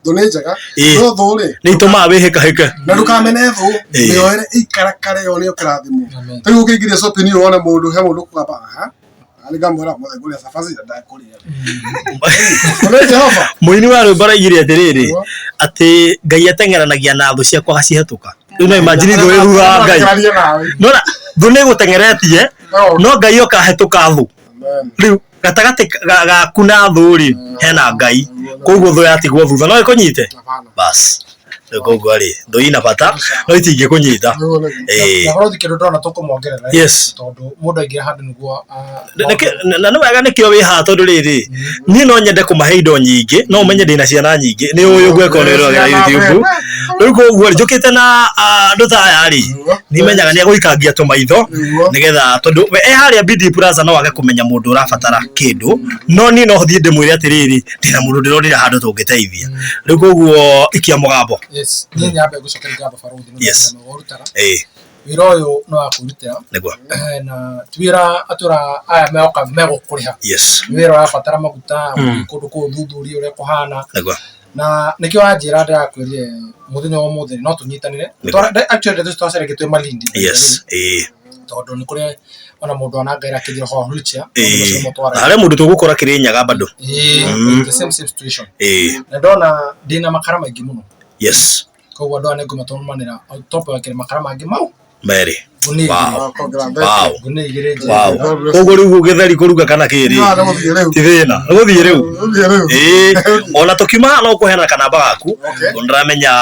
thũ nĩ njega, Ĩĩ. no thũ rĩ, Nĩ itũmaga wĩhĩkahĩke. na ndũkamene thũ, Ĩĩ. mĩoere ĩikarakare yo nĩyo kĩrathimo. Amen. Ta rĩu ũkĩingĩria shopping wone mũndũ, he mũndũ ũkũgamba aha, nĩ ngamwĩra mũthenya ngũrĩa cabaci na ndakũrĩa. Nĩ Jehova. Mũini wa rwĩmbo araigire atĩrĩrĩ, Nĩguo. atĩ Ngai ateng'eranagia na thũ ciakwa agacihetũka. Rĩu no imagine thũ ĩ thutha wa Ngai. Arageria nawe. Nona thũ nĩ ĩgũteng'eretie, No. no Ngai oka ahetũka thũ. Amen. Rĩu gatagatĩ gaku na thũ rĩ, hena Ngai. Koguo thũ yatigwo thutha no ĩkũnyite. Hapana. Bas. Rĩu koguo rĩ, thũ ina bata, no itingĩkũnyita. Nĩguo, nĩguo. Ĩĩ. Na bũrũri kĩndũ ndona tũkũmongerera Yes. tondũ mũndũ aingĩra handũ nĩguo Na nĩ wega nĩkĩo wĩ haha tondũ rĩrĩ, niĩ no nyende kũmahe indo nyingĩ, no ũmenye ndĩna ciana nyingĩ, nĩ ũĩ ũguo ĩkorwo nĩ ĩroragĩra YouTube. Rĩu koguo rĩ, njũkĩte na andũ ta aya rĩ, nĩ menyaga nĩ egũikangia tũmaitho Nĩguo. nĩgetha tondũ we e harĩa BD Plaza no age kũmenya mũndũ ũrabatara kĩndũ, no niĩ no thiĩ ndĩmwĩre atĩrĩrĩ, ndĩna mũndũ ndĩronire handũ tũngĩteithia. Rĩu koguo ikia mũgambo. Yes, niĩ nyambe ngũcokeria ngatho barũthi nĩ Yes. wĩra mwega ũrutaga. Ĩĩ, Wĩra ũyũ nĩ wa kwĩrutĩra nĩguo. Na ti wĩra atĩ ũra aya meoka megũkũrĩha. Yes, Nĩ wĩra ũrabatara maguta gũthiĩ kũndũ kũu ũthuthurie ũrĩa kũhana. nĩguo. Na nĩkĩo wanjĩra ndĩrakwĩrire mũthenya wa ũmũthĩ no tũnyitanĩre. Nĩguo. Actually ndeto twacereke twĩ Malindi. Yes, ĩĩ. Tondũ nĩ kũrĩ ona mũndũ anangaĩra akĩnjĩra ũhoro wa wheelchair, mũndũ ũcio Ĩĩ. mũtwaraga. Harĩa mũndũ tũgũkora Kĩrĩnyaga bado. Ĩĩ, the same same situation. Ĩĩ. Na ndona ndĩna makara maingĩ mũno. Yes. Koguo andũ aya nĩngũmatũmanĩra on top wa kĩrĩ makara mangĩ mau. Merĩ. Ngũnia igĩrĩ. Wow. Kongera mbeca. Wow. Ngũnia igĩrĩ njega. Wow. Koguo rĩu gĩtheri kũruga kana kĩrĩ? Ah, nĩgũthiĩ rĩu. Ti thĩna. Nĩgũthiĩ rĩu. Nĩgũthiĩ rĩu. Ĩĩ. Ona tũkiuma haha no ũkũheana kanamba gaku. Okay. Tondũ ndĩramenya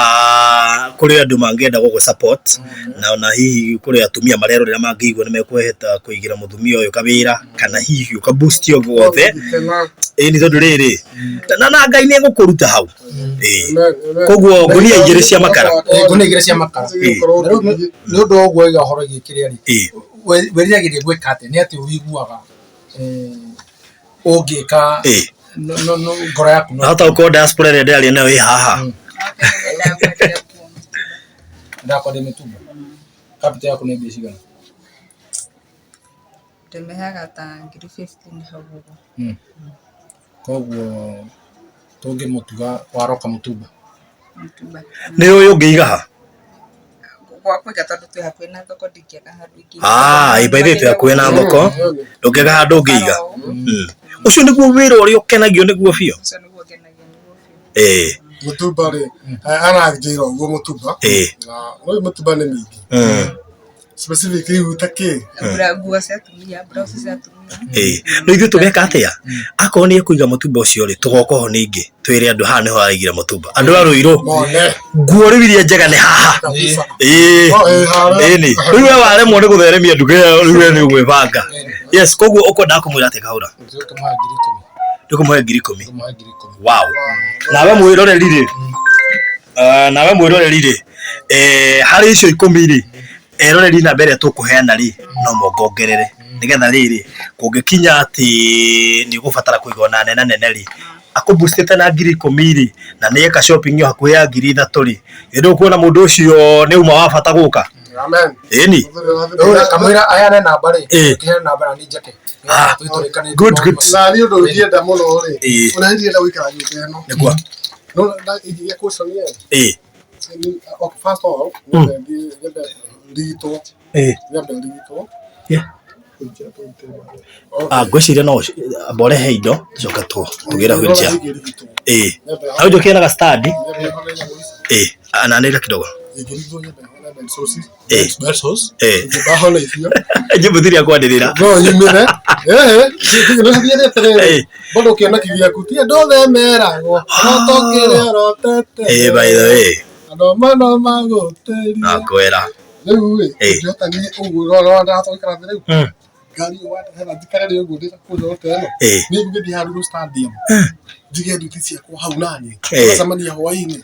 kũrĩ andũ mangĩenda gũgũ support na ona hihi kũrĩ atumia marerorera mangĩigua nĩ mekũhota kũigĩra mũtumia ũyũ kawĩra kana hihi ũka boost o guothe. Gĩkena. Ĩĩ nĩ tondũ rĩrĩ na Ngai nĩ egũkũruta hau. Ĩĩ. Amen, amen. Koguo ngũnia igĩrĩ cia makara. Ĩĩ, ngũnia igĩrĩ cia makara. Gũkorwo Na rĩu nĩ ũndũ wa ũguo waiga ũhoro wĩgiĩ kĩrĩa rĩ, Ĩĩ. wĩriragĩria gwĩka atĩa? Nĩ atĩa ũiguaga ũngĩka Ĩĩ. ngoro yaku no Nahota gũkorwo diaspora ĩrĩa ndĩraria nayo ĩ haha. Ndakwa ndĩ mĩtumba. Capital yaku nĩ mbia cigana? Ndĩmĩheaga ta ngiri 15 hau ũguo. Koguo tũngĩmũtuga waroka mũtumba. Mũtumba. Nĩ ũyũ ũngĩiga ha? Gwa kũiga tondũ twĩ hakuhĩ na thoko ndingĩaga handũ ingĩiga. Ah, by the way twĩ hakuhĩ na thoko. Ndũngĩaga handũ ũngĩiga. Ũcio nĩguo wĩra ũrĩa ũkenagio nĩguo biũ. Ũcio nĩguo ngenagio nĩguo biũ. Ĩĩ. Mũtumba rĩ, aranjĩra ũguo mũtumba. Ĩĩ. Na ũyũ mũtumba nĩ mĩingĩ. Specific rĩu ta kĩ? Nguo cia atumia, blouse cia atumia. Ĩĩ. Rĩu ithuĩ tũgeka atĩa? Akorwo nĩ ekũiga mũtumba ũcio rĩ, tũgoka ho ningĩ twĩre andũ haha nĩho araigire mũtumba. Andũ a Rũirũ, Mone. nguo rĩu iria njega nĩ haha. Kabisa. Ĩĩ. No, ĩĩ, harĩa. Ĩĩ nĩ. Rĩu we waremwo nĩ gũtheremia nduka ĩyo rĩu we nĩ ũgwĩbanga. Yes, koguo ũkwendaga kũmwĩra atĩa Kahũra? Tũkũmũhe ngiri ikũmi. Ndũkũmũhe ngiri ikũmi. Tũkũmũhe ngiri ikũmi. Wow. Nawe mwĩroreri rĩ, nawe mwĩroreri rĩ, harĩ icio ikũmi rĩ, eroreri namba ĩrĩa tũkũheana rĩ, no mongongerere nĩgetha rĩrĩ, kũngĩkinya atĩ nĩ ũgũbatara kũiga ona nena nene rĩ, akũbustĩte na ngiri ikũmi rĩ, na nĩ eka shopping ĩyo hakuhĩ ya ngiri ithatũ rĩ, ĩ ndũkuona mũndũ ũcio nĩ uma wa bata gũka? Amen. Ĩni. Rĩu kamũira aheane namba rĩ, Ĩĩ. kĩheane namba na niĩ njake. Ah, Tũtũrĩkanĩtie good, maũndũ good. macio. Na niĩ ũndũ ingĩenda mũno rĩ, Ĩĩ. ũrĩa ingĩenda gũikara nyũmba ĩno. Nĩkwa. No na ingĩgĩa question ĩyo. Ĩĩ. Okay, first of all, nyambe thiĩ- nyambe rigitwo. Ĩĩ. Nyambe rigitwo. Yeah. Ah, ngwĩciria no amba ũrehe indo tũcoke tũgĩre wheelchair. Ĩĩ. Hau njũkĩre na ga stand. Ĩĩ. Ananĩra kidogo. Ĩĩ. Ĩĩ. Njĩmbũthiria kwanĩrĩra. No nyumĩre. Ĩĩ, Ĩĩ. bado kĩoneki gĩaku ti andũ othe meragwo roto kĩrĩa ũrotete Ĩĩ, by the way. andũ mano magũtĩrie Nakwĩra. rĩu rĩ Ĩĩ. ingĩhota niĩ ũguo rora ndahota gũikara thĩ rĩu ngari ĩyo watehera njikare rĩ ũguo ndĩra kũu rote ĩno Ĩĩ. niĩ ngũgĩthiĩ Haruru Stadium njige nduti ciakwa hau naniĩ Ĩĩ. tũgacemania hwaĩ-inĩ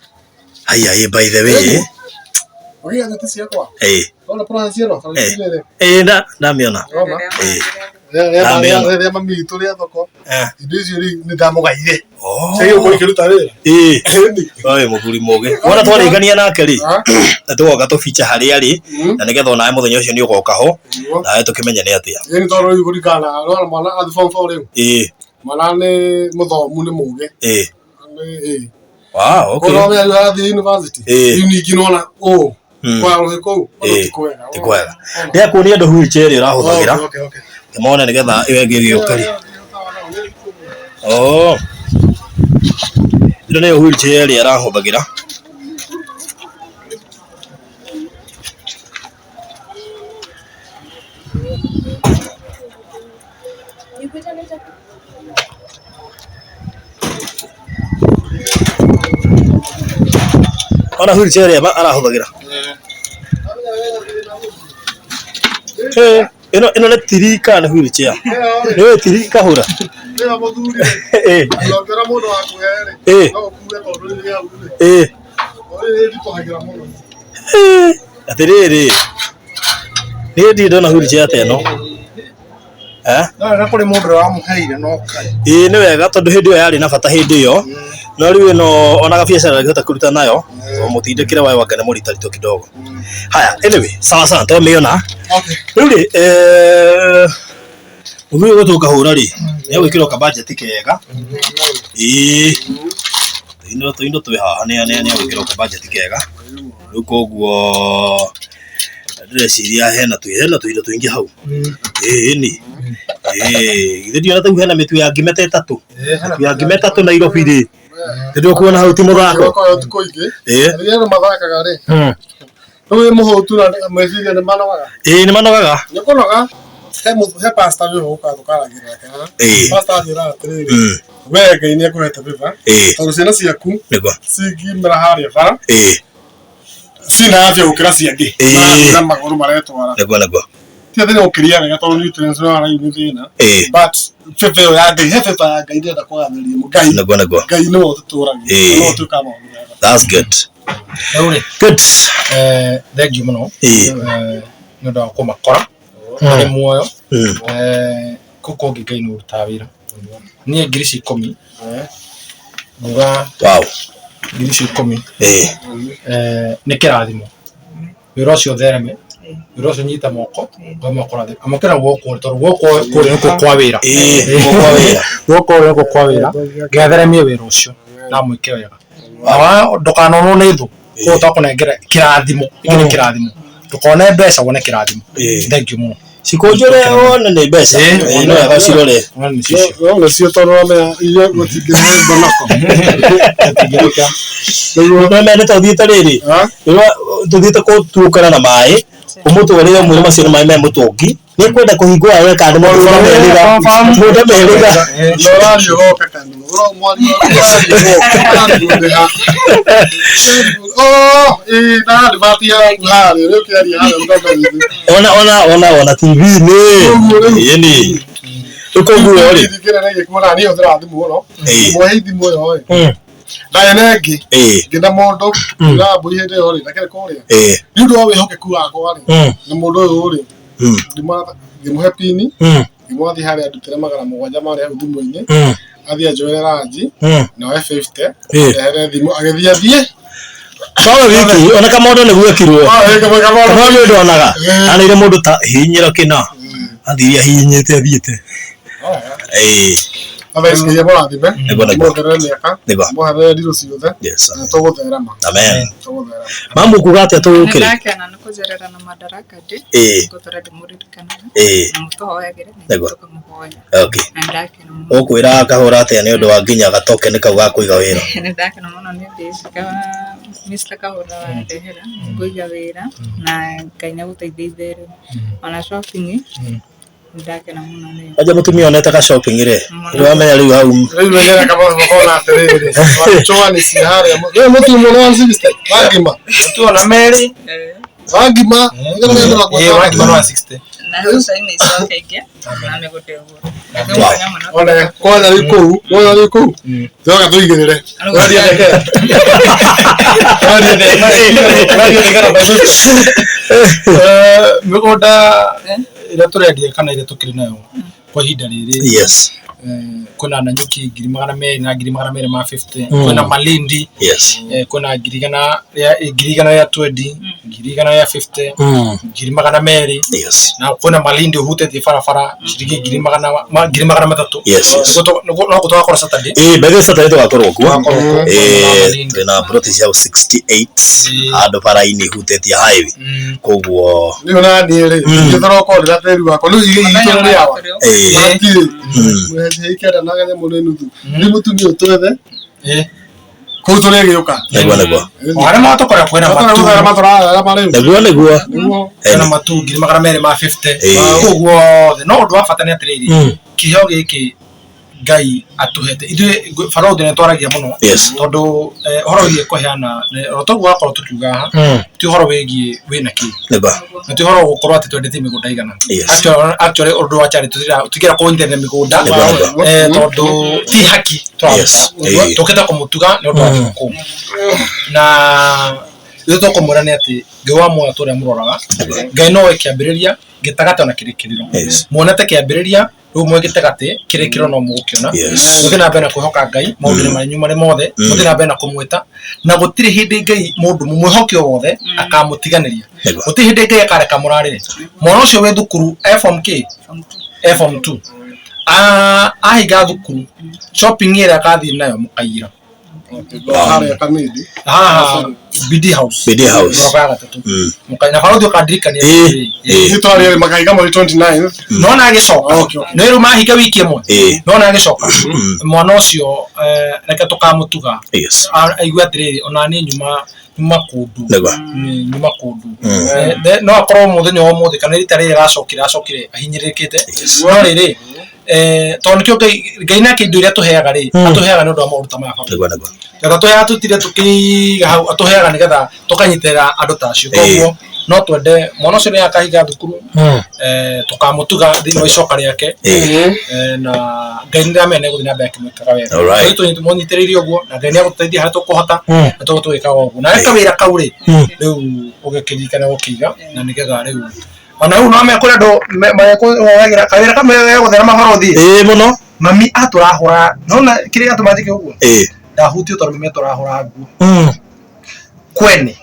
Haya, ĩĩ, by the way. ũgĩga nduti ciakwa Ĩĩ. ona process ĩno Ĩĩ. rĩrĩ Ĩĩ, ndamĩona. ona Ĩĩ. Ndamĩona. rĩrĩa mami witũ rĩa thoko Eh. indo icio rĩu nĩ ndamũgaire Oh. ciagĩrĩirwo gũkorwo ikĩruta wĩra Ĩĩ. Ĩni. Oe mũthuri mũgĩ. Wona twarĩkania nake rĩ, Ah. na tũgoka tũbicha harĩa arĩ, Mm. na nĩgetha onawe mũthenya ũcio nĩ ũgoka ho, Nĩguo. nawe tũkĩmenye nĩ atĩa. Ĩni tondũ rĩu kũringana na rora mwana athi form four rĩu Ĩĩ. mwana nĩ mũthomu nĩ mũgĩ Ĩĩ. Nĩ- ĩĩ. Wow, okay. Koguo wamenya rĩu arathiĩ university Ĩĩ. rĩu ningĩ nĩwona ũũ Mm. kwa rũhĩ kũu ũndũ Ĩĩ. ti kwega Ti kwega. Nĩakuonia andũ wheelchair ĩrĩa ũrahũthagĩra. Okay, okay. Kĩmone nĩgetha ĩyo ĩngĩ ĩgĩũka rĩ. Oh. Ĩno nĩyo wheelchair ĩrĩa arahũthagĩra. Ona wheelchair ĩrĩa arahũthagĩra. Eh, ĩno ĩno nĩ tiri kana nĩ wheelchair? Nĩ ũĩ tiri kahũra? Rĩrĩa mũthuri Eh, ũngĩona mũndũ wa kũhe rĩ Eh. no ũkue tondũ rĩrĩa hau rĩ eh. rĩrĩ ritũhagĩra mũno Eh, Atĩrĩrĩ. Niĩ ndirĩ ndona wheelchair ta ĩno. Eh? No na kũrĩ mũndũ ũrĩa wamũheire no kaĩ. Ĩĩ nĩ wega tondũ hĩndĩ ĩyo yarĩ na bata hĩndĩ ĩyo. No rĩu ĩno ona gabiacara ndangĩhota kũruta nayo. Mũtindĩkĩre wayo wake nĩ mũritarito kidogo. Haya, anyway, sawa sawa twamĩona. Okay. Rĩu rĩ, eh, mũthuri ũyũ tũkahũra rĩ, nĩ egwĩkĩrwo kabajeti kega. Ĩĩ. Tũindo tũindo twĩ haha nĩ nĩ egwĩkĩrwo kabajeti kega. Rĩu koguo ndĩreciria hena hena tũindo tũingĩ hau. Ĩĩ ni. Ĩĩ, githĩ ndiona ta hena mĩtu ya ngima ta ĩtatũ. Mĩtu ya ngima ĩtatũ Nairobi rĩ. Nĩ kuona hau ti mũthako. Kĩroko ĩyo thikũ ingĩ Ĩĩ. rĩrĩa andũ mathakaga rĩ rĩu wĩ mũhũtu na meciria nĩ manogaga Ĩĩ nĩ manogaga. nĩ kũnoga he he pastor wĩ gũka tũkaragia nake haha Ĩĩ. pastor anjĩraga atĩrĩrĩ Mm. we Ngai nĩ akũhete favor Ĩĩ. tondũ ciana ciaku Nĩguo. cingimĩra harĩa bara Ĩĩ. cina afya gũkĩra ciangĩ Ĩĩ. marathiĩ na magũrũ maretwara Nĩguo nĩguo. ti atĩ nĩ gũkĩria wega tondũ nutrients nĩ wara nĩ thĩna Ĩĩ. but favor ĩyo ya Ngai he favor ya Ngai ndĩrenda kwaganĩria Ngai Nĩguo nĩguo. Ngai nĩwe ũtũtũragia Ĩĩ. nĩwe ũtuĩkaga maũndũ mega That's good. Rĩu rĩ, Good. Thank you mũno. Ĩĩ. Nĩ ũndũ wa kũmakora marĩ muoyo. Mm. Kũu kũngĩ Ngai nĩ ũrutaga wĩra. Niĩ ngiri ici ikũmi nguga Wow. ngiri ici ikũmi Ĩĩ. Nĩ kĩrathimo. Wĩra ũcio ũthereme, wĩra ũcio nyita moko, ngoma kũrathima. Amũkĩra guoko tondũ guoko kũrĩa nĩkuo kwa wĩra. Ĩĩ, guoko kwa wĩra. Guoko kũrĩa nĩkuo kwa wĩra. Ngetheremie wĩra ũcio na mwĩke wega. Na ndũkanonwo nĩ thũ. Koguo twakũnengera kĩrathimo, gĩkĩ nĩ kĩrathimo. Ndũkone mbeca wone kĩrathimo. Ĩĩ. Thank you mũno. Cikũnjũre wone nĩ mbeca. Ĩĩ. Ĩĩ, no wega cirore. Wone nĩ cicio. no nĩcio tondũ wamenya iria gũtingĩrehe mbonoko Gũtingĩrĩka. No mene ta ũthiĩte rĩrĩ. Ah? Tũthiĩte kũturũkana na maĩ ũmũtwarĩre mwĩrĩ macio nĩ maĩ me mũtũngi nĩ kwenda kũhingũra we kana nĩ mũndũ merĩga mũndũ merĩga Na ũrathiĩ ũgoka kanua mwaria ũrathiĩ ũgoka ũrathiĩ ũrĩha oh ĩĩ na advert yaku harĩa rĩu ũkĩaria harĩa mũtongoria ona ona ona ona TV-inĩ Ũguo rĩu. ĩĩ nĩ rĩu koguo rĩ Kĩrĩa gĩkuona niĩ hũthĩraga thimũ mũno Ĩĩ. mwehe thimũ ĩyo ĩ ndarĩ na ĩngĩ ĩĩ ngĩna mũndũ na mbũri hĩndĩ ĩyo rĩ ndakĩrĩ kũrĩa ĩĩ nĩ ũndũ wa wĩhokeku wakwa rĩ na mũndũ ũyũ rĩ ngĩmũhe pini ngĩmwathiĩ harĩa ndutĩre 700 marĩa hau thimũ-inĩ athiĩ anjoere ranji na oe 50 Ĩĩ. ehere thimũ agĩthiĩ athiĩ Nowe wiki ona kamondo nĩ gwekirwo. Kamondo nĩ ndonaga. Anĩire mũndũ ta hihinyĩra kĩna. Athire ahihinyĩte athiĩte. Ĩĩ. Otherwise nginya mũrathime Nĩguo, nĩguo. muongerere mĩaka Nĩguo. muherere ndirũ ciothe Yes. na tũgũtherema Amen. tũgũtherema Mamu kuga atĩa tũgũkĩrĩ? Nĩndakena nĩ kũcerera na Madaraka Day. Ĩĩ. Ngũtũra ndĩmũririkanaga. Ĩĩ. Na mũtũhoyagĩre na Nĩguo. ithuĩ tũkamũhoya. Okay. Na nĩndakena mũno. Ũkwĩra kahũra atĩa nĩ ũndũ wa nginya gatokeni kau ga kũiga wĩra? Nĩndakena mũno nĩ ũndũ ici Mr. Kahũra wandehera ngũiga wĩra na Ngai nĩagũteithia itherũ. Ona shopping nĩndakena mũno nĩyo. Kwanja mũtumia onete ka shopping rĩ, nĩ wamenya rĩu hau rĩu menyera kama makona atĩrĩrĩ chwani ci harĩa rĩu mũtu mũno wa 60 wangima Tuona merĩ. wangima Ĩĩ, wangima nĩ 160. Na hau China icoke ingĩ na mĩgũnda ĩgũrũ. Nĩngũkena mũno. ona kwanja rĩu kũu kwanja rĩu kũu tũroka tũigĩrĩre ũraria ndeke ũraria ndeke Mĩgũnda ĩrĩa tũrendia kana ĩrĩa tũkĩrĩ nayo kwa ihinda rĩrĩ Yes. kwĩna Nanyuki 200,000 na 250,000 kwĩna Malindi Yes. kwĩna 120,000 150,000 200,000 Yes. na kwĩna Malindi ũhutĩtie barabara ciringi 300,000. Yes, yes. No tũgakorwo Saturday. Ĩĩ, by the way Saturday tũgakorwo kuo. Tũgakorwo kuo. Ĩĩ, twĩna ploti cia 68 handũ bara-inĩ hutĩtie highway. Koguo rĩu naniĩ rĩ ngĩthoroka ndĩra tĩri wakwa rĩu igĩitũ nĩ rĩawa ĩĩ. matirĩ mwehei kenda na kanyamũ nĩ nuthu rĩu mũtumia ũyũ twethe kũu tũrĩgĩũka Nĩguo nĩguo. O harĩa matũkora kwĩna matu tũratherema tũratherema rĩu Nĩguo nĩguo. nĩguo kwĩna matu 250,000 Ĩĩ. kũu guothe no ũndũ wa bata nĩ atĩrĩrĩ kĩheo gĩkĩ Ngai atũhete ithuĩ barũthi nĩ twaragia mũno Yes. tondũ ũhoro wĩgiĩ kũheana o toguo wakorwo tũkiuga haha ti ũhoro wĩgiĩ wĩna kĩ Nĩguo. na ti ũhoro wa gũkorwo atĩ twendetie mĩgũnda igana. Yes. Actually ũndũ wa charity tũtingĩenda kũnyitithania mĩgũnda Nĩguo, nĩguo. tondũ ti haki Yes. Ĩĩ. tũkĩte kũmũtuga nĩ ũndũ wa thigũkũ na ithuĩ tũkũmwĩra nĩ atĩ Ngai wa muoyo tũrĩa mũroraga Ngai nowe kĩambĩrĩria gĩtagatĩ ona kĩrĩkĩrĩro Yes. muonete kĩambĩrĩria rĩu mwe gĩtagatĩ kĩrĩkĩrĩro no mũgũkĩona. Yes. Mũthiĩ na mbere na kwĩhoka Ngai maũndũ-inĩ manyu marĩ mothe mũthiĩ na mbere na kũmwĩta na gũtirĩ hĩndĩ Ngai mũndũ mwĩhoki o wothe akamũtiganĩria. Nĩguo. Gũtirĩ hĩndĩ Ngai akareka mũrarĩre mwana ũcio wĩ thukuru e form K e form 2 ahinga thukuru shopping ĩrĩa akathiĩ nayo mũkaiyĩra harĩa kamindi haha BD House. BD House. Ngoroba ya gatatũ. Na barũthi ũkandirikania. Ĩĩ. Ĩĩ. ithuĩ twarĩ makaiga mweri 29 Nona agĩcoka. Okay, okay. Nĩ rĩu mahinga wiki ĩmwe. Ĩĩ. Nona agĩcoka. Mwana ũcio reke tũkamũtuga. Yes. Aigue atĩrĩrĩ ona niĩ nyuma kũndũ. Nĩguo. Nyuma kũndũ. No akorwo mũthenya wa ũmũthĩ kana rita rĩrĩ aracokire acokire ahinyĩrĩrĩkĩte. No rĩrĩ tondũ nĩkĩo Ngai nake indo iria atũheaga rĩ atũheaga nĩ ũndũ wa maũndũ ta maya baba. Nĩguo nĩguo. Getha tũheaga tũtire tũkĩiga hau atũheaga nĩgetha tũkanyitĩrĩra andũ ta acio. Koguo no twende mwana ũcio nĩ akahinga thukuru tũkamũtuga thĩinĩ wa icoka rĩake na Ngai nĩ ndĩramenya nĩ egũthiĩ na mbere akĩmwĩkaga wega. Alright. Tũnyitĩrĩire mũnyitĩrĩire ũguo na Ngai nĩ egũtũteithia harĩa tũkũhota na tũgũ tũgĩkaga ũguo. Na kawĩra kau rĩ rĩu ũgĩkĩririkana gũkĩiga na nĩgetha rĩu ona rĩu no mekũrĩ andũ mekũhoyagĩra kawĩra kamwe gegũtherema borothi. Ĩĩ mũno. Mami atũrahũra nona kĩrĩa gĩatũma njĩke ũguo Ĩĩ. ndahutio tondũ mami atũrahũra nguo kwene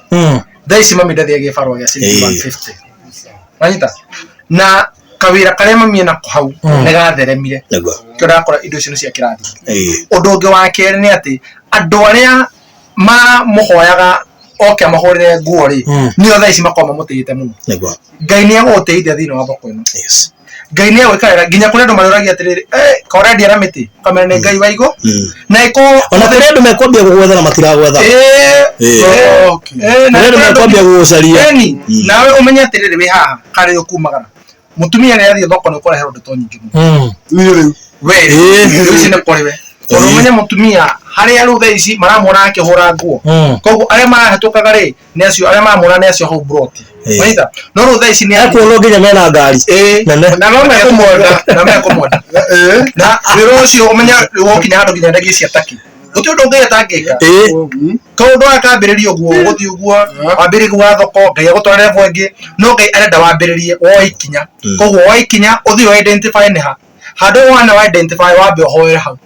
thaa ici mami ndathiaga gĩbarũa gĩa ciringi Ĩĩ. 150 wanyita na kawĩra karĩa mami enako hau nĩ gatheremire Nĩguo. kĩo ndakora indo icio nĩ cia kĩrathi. Ĩĩ. Ũndũ ũngĩ wa kerĩ nĩ atĩ andũ arĩa mamũhoyaga oke amahũrĩre nguo rĩ nĩo thaa ici makoragwo mamũtĩĩte mũno. Nĩguo. Ngai nĩ egũgũtĩithia thĩinĩ wa thoko ĩno. Yes. Ngai nĩ egwĩka wega nginya kũrĩ andũ marĩũragia atĩrĩrĩ ka ũrendia na mĩtĩ ũkamera nĩ Ngai wa igũ na ĩkorwo Ona kũrĩ andũ mekwambia gũgwetha na matiragwetha. Ĩĩ. na Kũrĩ andũ kũrĩ andũ mekwambia gũgũcaria. Eni, nawe ũmenye atĩrĩrĩ wĩ haha karĩ ũkumagara mũtumia nĩ athiĩ thoko nĩ ũkũreherwo ndeto nyingĩ mũno. Niĩ rĩu We Ĩĩ. rĩu ici nĩ kũrĩ we tondũ ũmenye mũtumia harĩa rĩu thaa ici maramuona akĩhũra nguo koguo arĩa marahetũkaga rĩ nĩ acio arĩa maramuona nĩ acio hau broti. Ĩĩ. Wanyita no rĩu thaa ici nĩ Ekuonwo nginya mena ngari. Ĩĩ. Nene. Na no mekũmwenda na mekũmwenda na wĩra ũcio ũmenye wokinya handũ nginya ndege cia taki gũtirĩ ũndũ ũngĩ atangĩka. Ĩĩ. Kaũndũ gaka kambĩrĩria ũguo gũthiĩ ũguo wambĩrĩrie gwa thoko Ngai agũtware level ĩngĩ no Ngai arenda wambĩrĩrie woe ikinya koguo woe ikinya ũthiĩ ũ identify nĩ ha handũ wana wa identify wambe ũhoere hau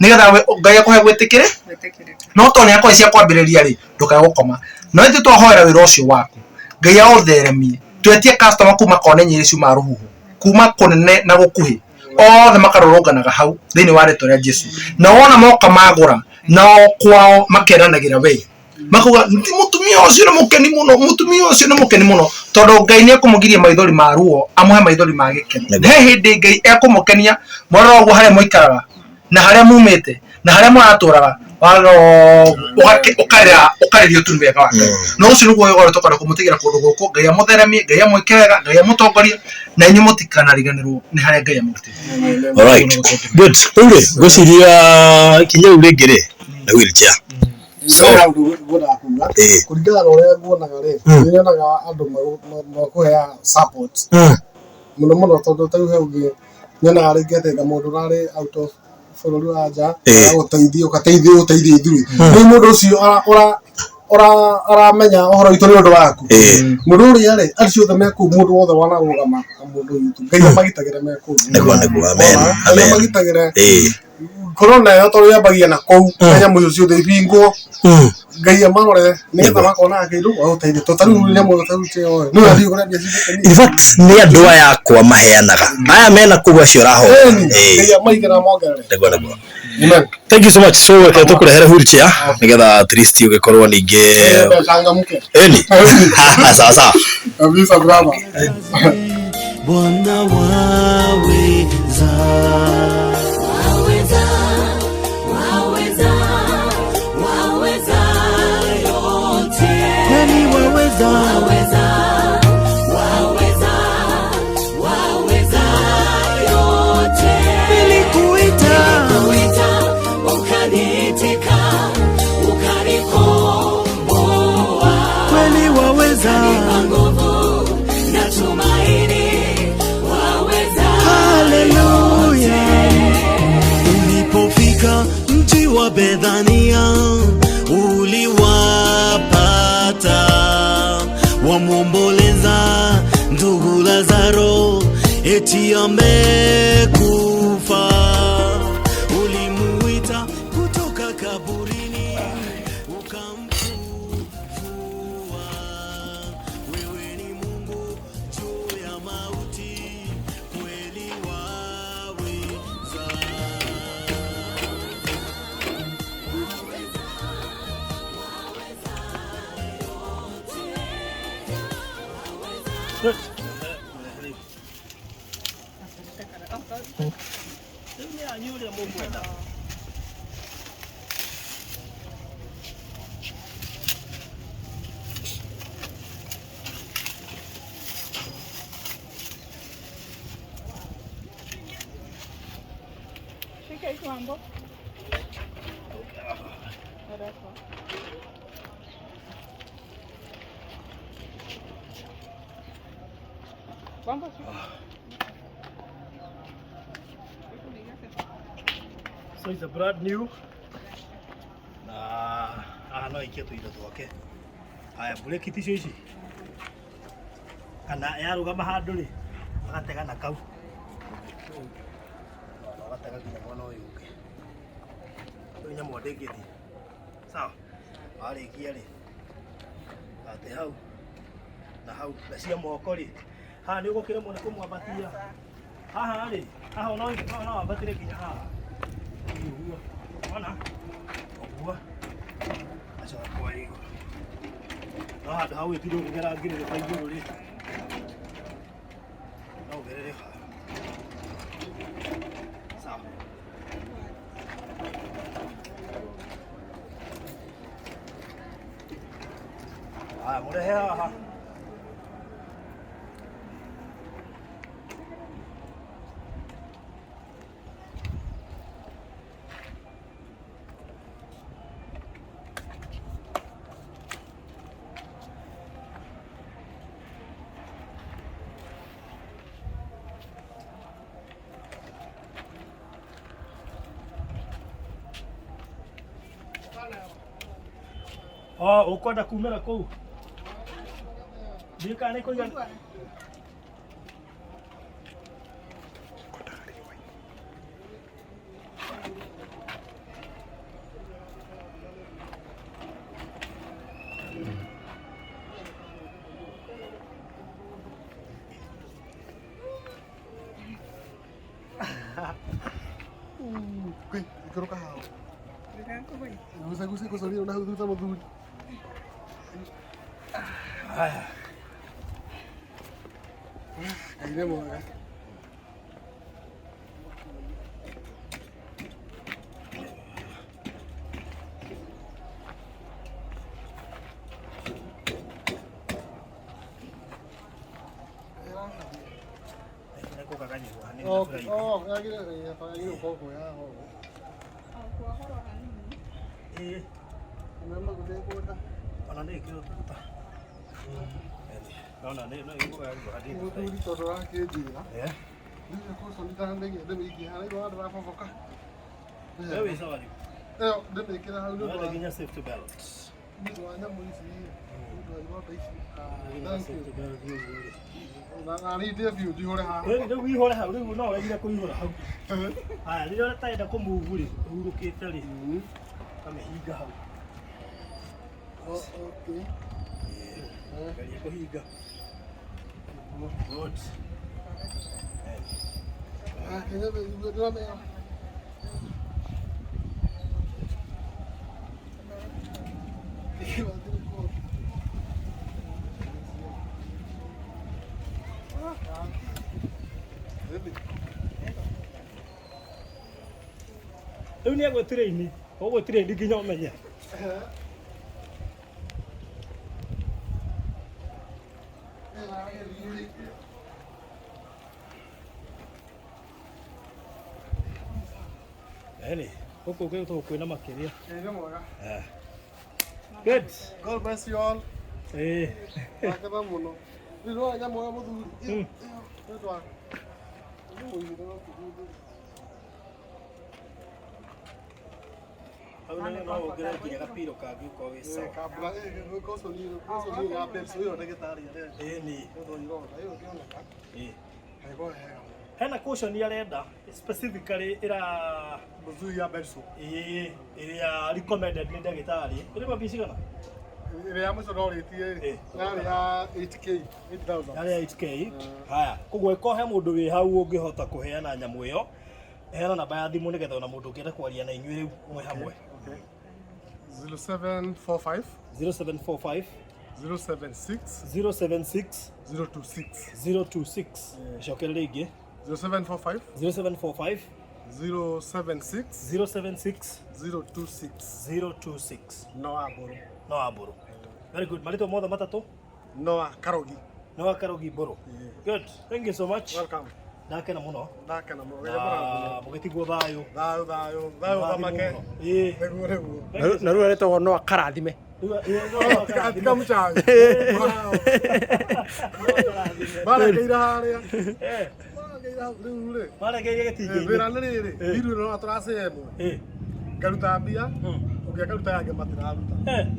nĩgetha Ngai akũhe gwĩtĩkĩre Gwĩtĩkĩrĩka. No tondũ nĩ akorwo cia kwambĩrĩria rĩ ndũkae gũkoma No ithuĩ twahoera wĩra ũcio waku Ngai aũtheremie, twetie customer kuma kona nyĩrĩ ciuma rũhuho, kuma kũnene na gũkuhĩ, othe makarũrũnganaga hau thĩinĩ wa rĩtwa rĩa Jesu. Na wona moka magũra, nao kwao makeranagĩra we, makauga mũtumia ũcio nĩ mũkeni mũno, mũtumia ũcio nĩ mũkeni mũno, tondũ Ngai nĩ ekũmũgiria maithori ma ruo amũhe maithori ma gĩkeno. He hĩndĩ Ngai ekũmũkenia mwarora ũguo harĩa mũikaraga na harĩa mumĩte na harĩa mũratũraga, ũkarĩra ũkarĩrio tu nĩ wega wa Ngai. No ũcio nĩguo wega ũrĩa tũkwenda kũmũtigĩra kũndũ gũkũ. Ngai amũtheremie, Ngai amwĩke wega, Ngai amũtongorie, na inyuĩ mũtikanariganĩrwo nĩ harĩa Ngai amũrutĩte. Alright. Good. Rĩu rĩ, ngwĩciria ikinya rĩu rĩngĩ rĩ, nĩ wheelchair. So, ngwendaga kuga kũringana na ũrĩa nguonaga rĩ, nĩ nyonaga andũ makũhea support mũno mũno, tondũ ta rĩu he ũngĩ nyonaga rĩngĩ atĩ nga mũndũ ũrarĩ out of bũrũri wa nja agũteithia, ũgateithia ũteithia ithuĩ. Rĩu mũndũ ũcio aramenya ũhoro witũ nĩ ũndũ waku. Mũndũ ũrĩa rĩ, acio othe me kũu, mũndũ wothe wanarũgama na mũndũ witũ, Ngai amagitagĩre me kũu. Nĩguo, nĩguo. Amen. Ngai Amen. amagitagĩre. Korona ĩyo tondũ yambagia na kũu, na nyamũ icio ciothe ibingwo, Ngai amarore nĩgetha makonaga kĩndũ gũteithia. To ta rĩu nyamũ ta rĩu ĩyo nĩ ũrathiĩ kũrĩa mbia ciothe. In fact, nĩ andũ aya akwa maheanaga. Aya mena kũu acio ũrahoya. Ngai amaige na amongerere. Nĩguo, nĩguo. Amen. Thank you so much. So reke tũkũrehere wheelchair nĩgetha at least ũgĩkorwo ningĩ. Changamke. Ĩni. Sawa sawa. Kabisa, brother. Bwana waweza. Waweza, waweza, waweza yote. Kweli waweza. Waweza, waweza, waweza yote. Nilikuita. Nilikuita, ukaniitika, ukanikomboa. Kweli waweza. Ukanipa nguvu na tumaini, waweza. Haleluya. Ulipofika mji wa Bethania, uliwapata wamwomboleza ndugu Lazaro, eti amekufa. Ulimuita kutoka kaburini, ukamfufua. Wewe ni Mungu juu ya mauti, kweli waweza. Rĩu nĩ anyu ũrĩa mũkwenda. Shika hii mambo. Haraka. Mambo shika. So it's a brand new na haha no aikie tũindo twake. Haya, breki ticio ici, kana yarũgama handũ rĩ, agatega na kau na ũgatega nginya mwena ũyũ ũngĩ. Rĩu nyamũ ndĩngĩthiĩ. Sawa, warĩkia rĩ, atĩ hau na hau na cia moko rĩ, haha nĩ ũgũkĩremwo nĩ kũmwambatia haha rĩ, haha no no wambatĩre nginya haha ũguo, ona ũguo, acoka kwa igũrũ, no handũ hau ĩtirĩ ũkĩgera ngirĩrĩka igũrũ rĩ, no ũgerere haha. Sawa. Haya, mũrehe haha. Oh, ũkwenda kumĩra kũu? Ndiũĩ kana nĩ kũigana. Ikũrũka haha. Guca guca guca na hau thutha mũthuri. Haya. Ngai nĩ mwega. Oh, oh, yagire yagire gũkorwo kuoya hoho. Ĩĩ, Nĩ maguta ona nĩ ĩkĩrwo tũguta. Nona nĩ no ĩgũkaganywo hanini. Mũthuri tondũ ũrakĩnjĩra. Eh. Ndirĩ kũconita ndĩmĩikie harĩa igũrũ ndĩraboboka. Wewe wĩ sawa rĩu. Ĩyo ndĩmĩkĩre hau nĩ ũndũ Nĩwethe wa nginya safety belt. nĩ ũndũ wa nyamũ ici nĩ ũndũ wa ironda ici. Nginya Thank you. safety belt ũguo rĩ. Na na nindie biũ njihũre haha. Rĩu rĩu wihũre hau rĩu no ũregire kũihũra hau. Haya rĩrĩa ũtarenda kũmove rĩ, ũhurũkĩte rĩ, ũkamĩhinga hau. Oh, okay. Geria kũhinga. Good. Ah, kenya ndĩramera. Rĩu nĩ egwĩtiraini, ũgwĩtiraini nginya ũmenye. Eni, gũkũ gwĩtwo kwĩna makĩria. Nĩ mwega. Good. God bless you all. Ĩĩ. Ndakena mũno. Rĩu no nyamũ ya mũthuri. Ĩyo, nĩ ũndũ wa Hau no wongerere nginya gapiro kangĩ ũkorwo wĩ sawa. Kabla kũconi ya pencil ĩyo ndagĩtarĩ arenda. Ĩni. Nĩ ũndũ wa ironda ĩyo ĩngĩoneka. Ĩĩ. Haigua wega. Hena caution arenda specifically ĩra Mũthuri ya pencil. ĩĩ ĩrĩa recommended nĩ ndagĩtarĩ. Ĩrĩ mambia cigana? Ĩrĩa ya mũico ndorĩtie Ĩĩ. yarĩ ya 8K, 8,000. Yarĩ ya 8K. Haya, koguo ĩkorwo he mũndũ wĩ hau ũngĩhota kũheana nyamũ ĩyo, heana namba ya thimũ nĩgetha ona mũndũ ũngĩenda kwaria na inyuĩ rĩu mwĩ hamwe. Okay. 0745 0745 076 076 026. 026. Cokere rĩngĩ. 0745 0745 076 076 026. 026. Noah Mbũrũ. Noah Mbũrũ. Very good. Marĩtwa mothe matatũ? Noah Karogi. Noah Karogi Mbũrũ. Good. Thank you so much. Welcome. Ndakena mũno. Ndakena mũno. Na mũgĩtigwo thayũ. Thayũ thayũ thayũ thamake. Ĩĩ. Nĩguo nĩguo. Na rĩu aretagwo Noah Karathime. Tika mchawi. Marekeire harĩa. Marekeire hau rĩu rĩ. Marekeire gĩtingĩ-inĩ. Wĩra nĩ rĩrĩ. Ithuĩ no tũracea ĩmwe. Ngaruta mbia, ũngĩ akaruta yake matiraruta.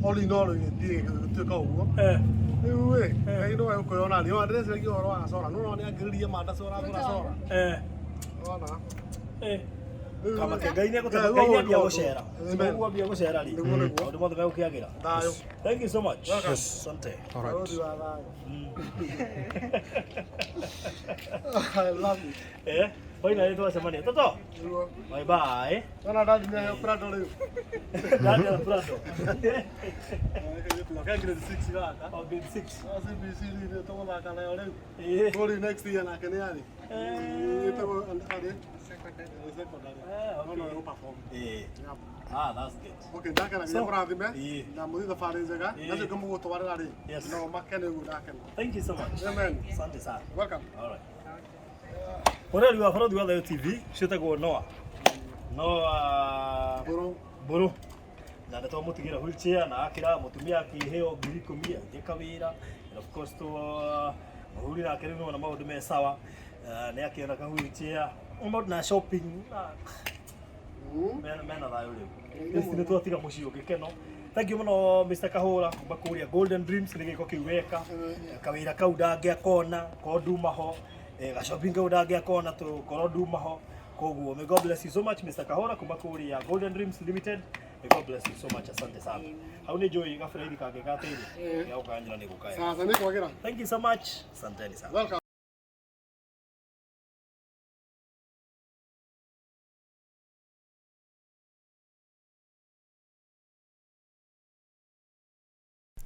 All in all gĩthiĩ gĩtuĩka ũguo. Rĩu rĩ, Ngai nowe ũkwĩona rĩ, ona ndĩreciragia ũhoro wa cora. No nĩ angĩrĩrie manda cora gũra cora. Wona. Kamake Ngai nĩ egũtũma Ngai nĩ ambia gũcera. Ũguo ambia gũcera rĩ. Nĩguo nĩguo. Maũndũ mothe megũkĩagĩra. Thayũ. Thank you so much. Welcome. Asante. All right. Bũrũri wa thayũ. I love it. Eh, finally twacemania. Toto. Nĩguo. Bye bye. Wona ndathi nĩheo Prado rĩu. Daniel Prado. Ke grade 6 gaka. Oh, grade 6. No CBC rĩ tũgũthaka nayo rĩu. Ĩĩ. Kũrĩ next year nake nĩ arĩ. Ĩtagwo arĩ secondary. Secondary. Eh, No okay. no ĩgũ-perform. Ĩĩ. Ah, that's good. Okay, ndakena So- nginya mũrathime Ĩĩ. na mũthiĩ thabarĩ njega Ĩĩ. nacio ngĩmũgũtwarĩra rĩ Yes. no makene ũguo ndakena. Thank you so much. Amen. Asante sana. Welcome. All right. Mũrori wa bũrũri wa Thayo TV ciĩtagwo Noah. Noah Mbũrũ. Mbũrũ. Na nĩ twamũtigĩra wheelchair na akĩra mũtumia akĩheo 10,000 agĩka wĩra. And of course to mũhuri nake rĩu nĩwona maũndũ me sawa. Nĩ akĩona ka wheelchair. Maũndũ na shopping na mena mena thayũ rĩu. Ici nĩ twatiga mũciĩ ũngĩ keno. Thank you mũno Mr. Kahũra kuma kũrĩa Golden Dreams nĩ gĩko kĩu weka. Kawĩra kau ndangĩakona korwo nduma ho. Ga shopping kau ndangĩakona korwo nduma ho. Koguo may God bless you so much Mr. Kahũra kuma kũrĩa Golden Dreams Limited. May God bless you so much. Asante sana. Hau nĩ njũĩ gabũraithi kangĩ gatĩire. Gĩa gũkanyĩra nĩ gũkaya. Sasa nĩ kwagĩra. Thank you so much. Asanteni sana. Welcome.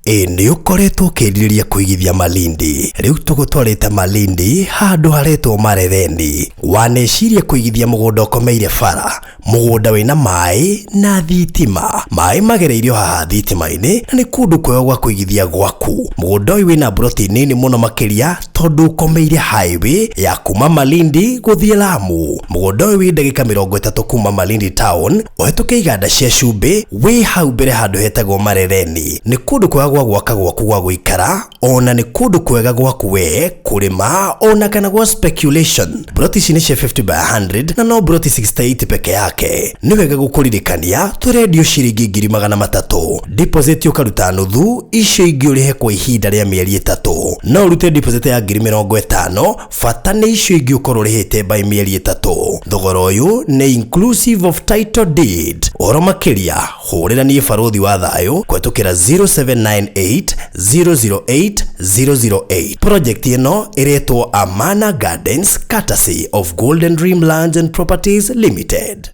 Ĩ nĩ ũkoretwo ũkĩrirĩria kũigithia Malindi, rĩu tũgũtwarĩte Malindi handũ haretwo Marereni. Waneciria kũigithia mũgũnda ũkomeire bara, mũgũnda wĩna maĩ na thitima, maĩ magereirio haha thitima-inĩ, na nĩ kũndũ kwega gwa kũigithia gwaku. Mũgũnda ũyũ wĩna mburoti nini mũno makĩria tondũ ũkomeire highway ya kuma Malindi gũthiĩ Lamu. Mũgũnda ũyũ wĩ ndagĩka 30 kuma Malindi town, ũhetũke iganda cia cumbĩ, wĩ hau mbere handũ hetagwo Marereni. Nĩ kũndũ kwega gwa gwaka gwaku gwa gũikara, ona nĩ kũndũ kwega gwaku we kũrĩma, ona kana gwa speculation. Mburoti ici nĩ cia 50 by 100 na no mburoti 68 peke yake. Nĩ wega gũkũririkania tũrendio ciringi 300,000, deposit ũkaruta nuthu, icio ingĩ ũrĩhe kwa ihinda rĩa mĩeri 3. No ũrute deposit ya 50,000, bata nĩ icio ingĩ ũkorwo ũrĩhĩte by mĩeri 3. Thogora ũyũ nĩ inclusive of title deed. Ũhoro makĩria hũrĩra niĩ Barũthi wa Thayũ kũhetũkĩra 0798 008 008. Project ĩno ĩretwo Amana Gardens, courtesy of Golden Dream Lands and Properties Limited.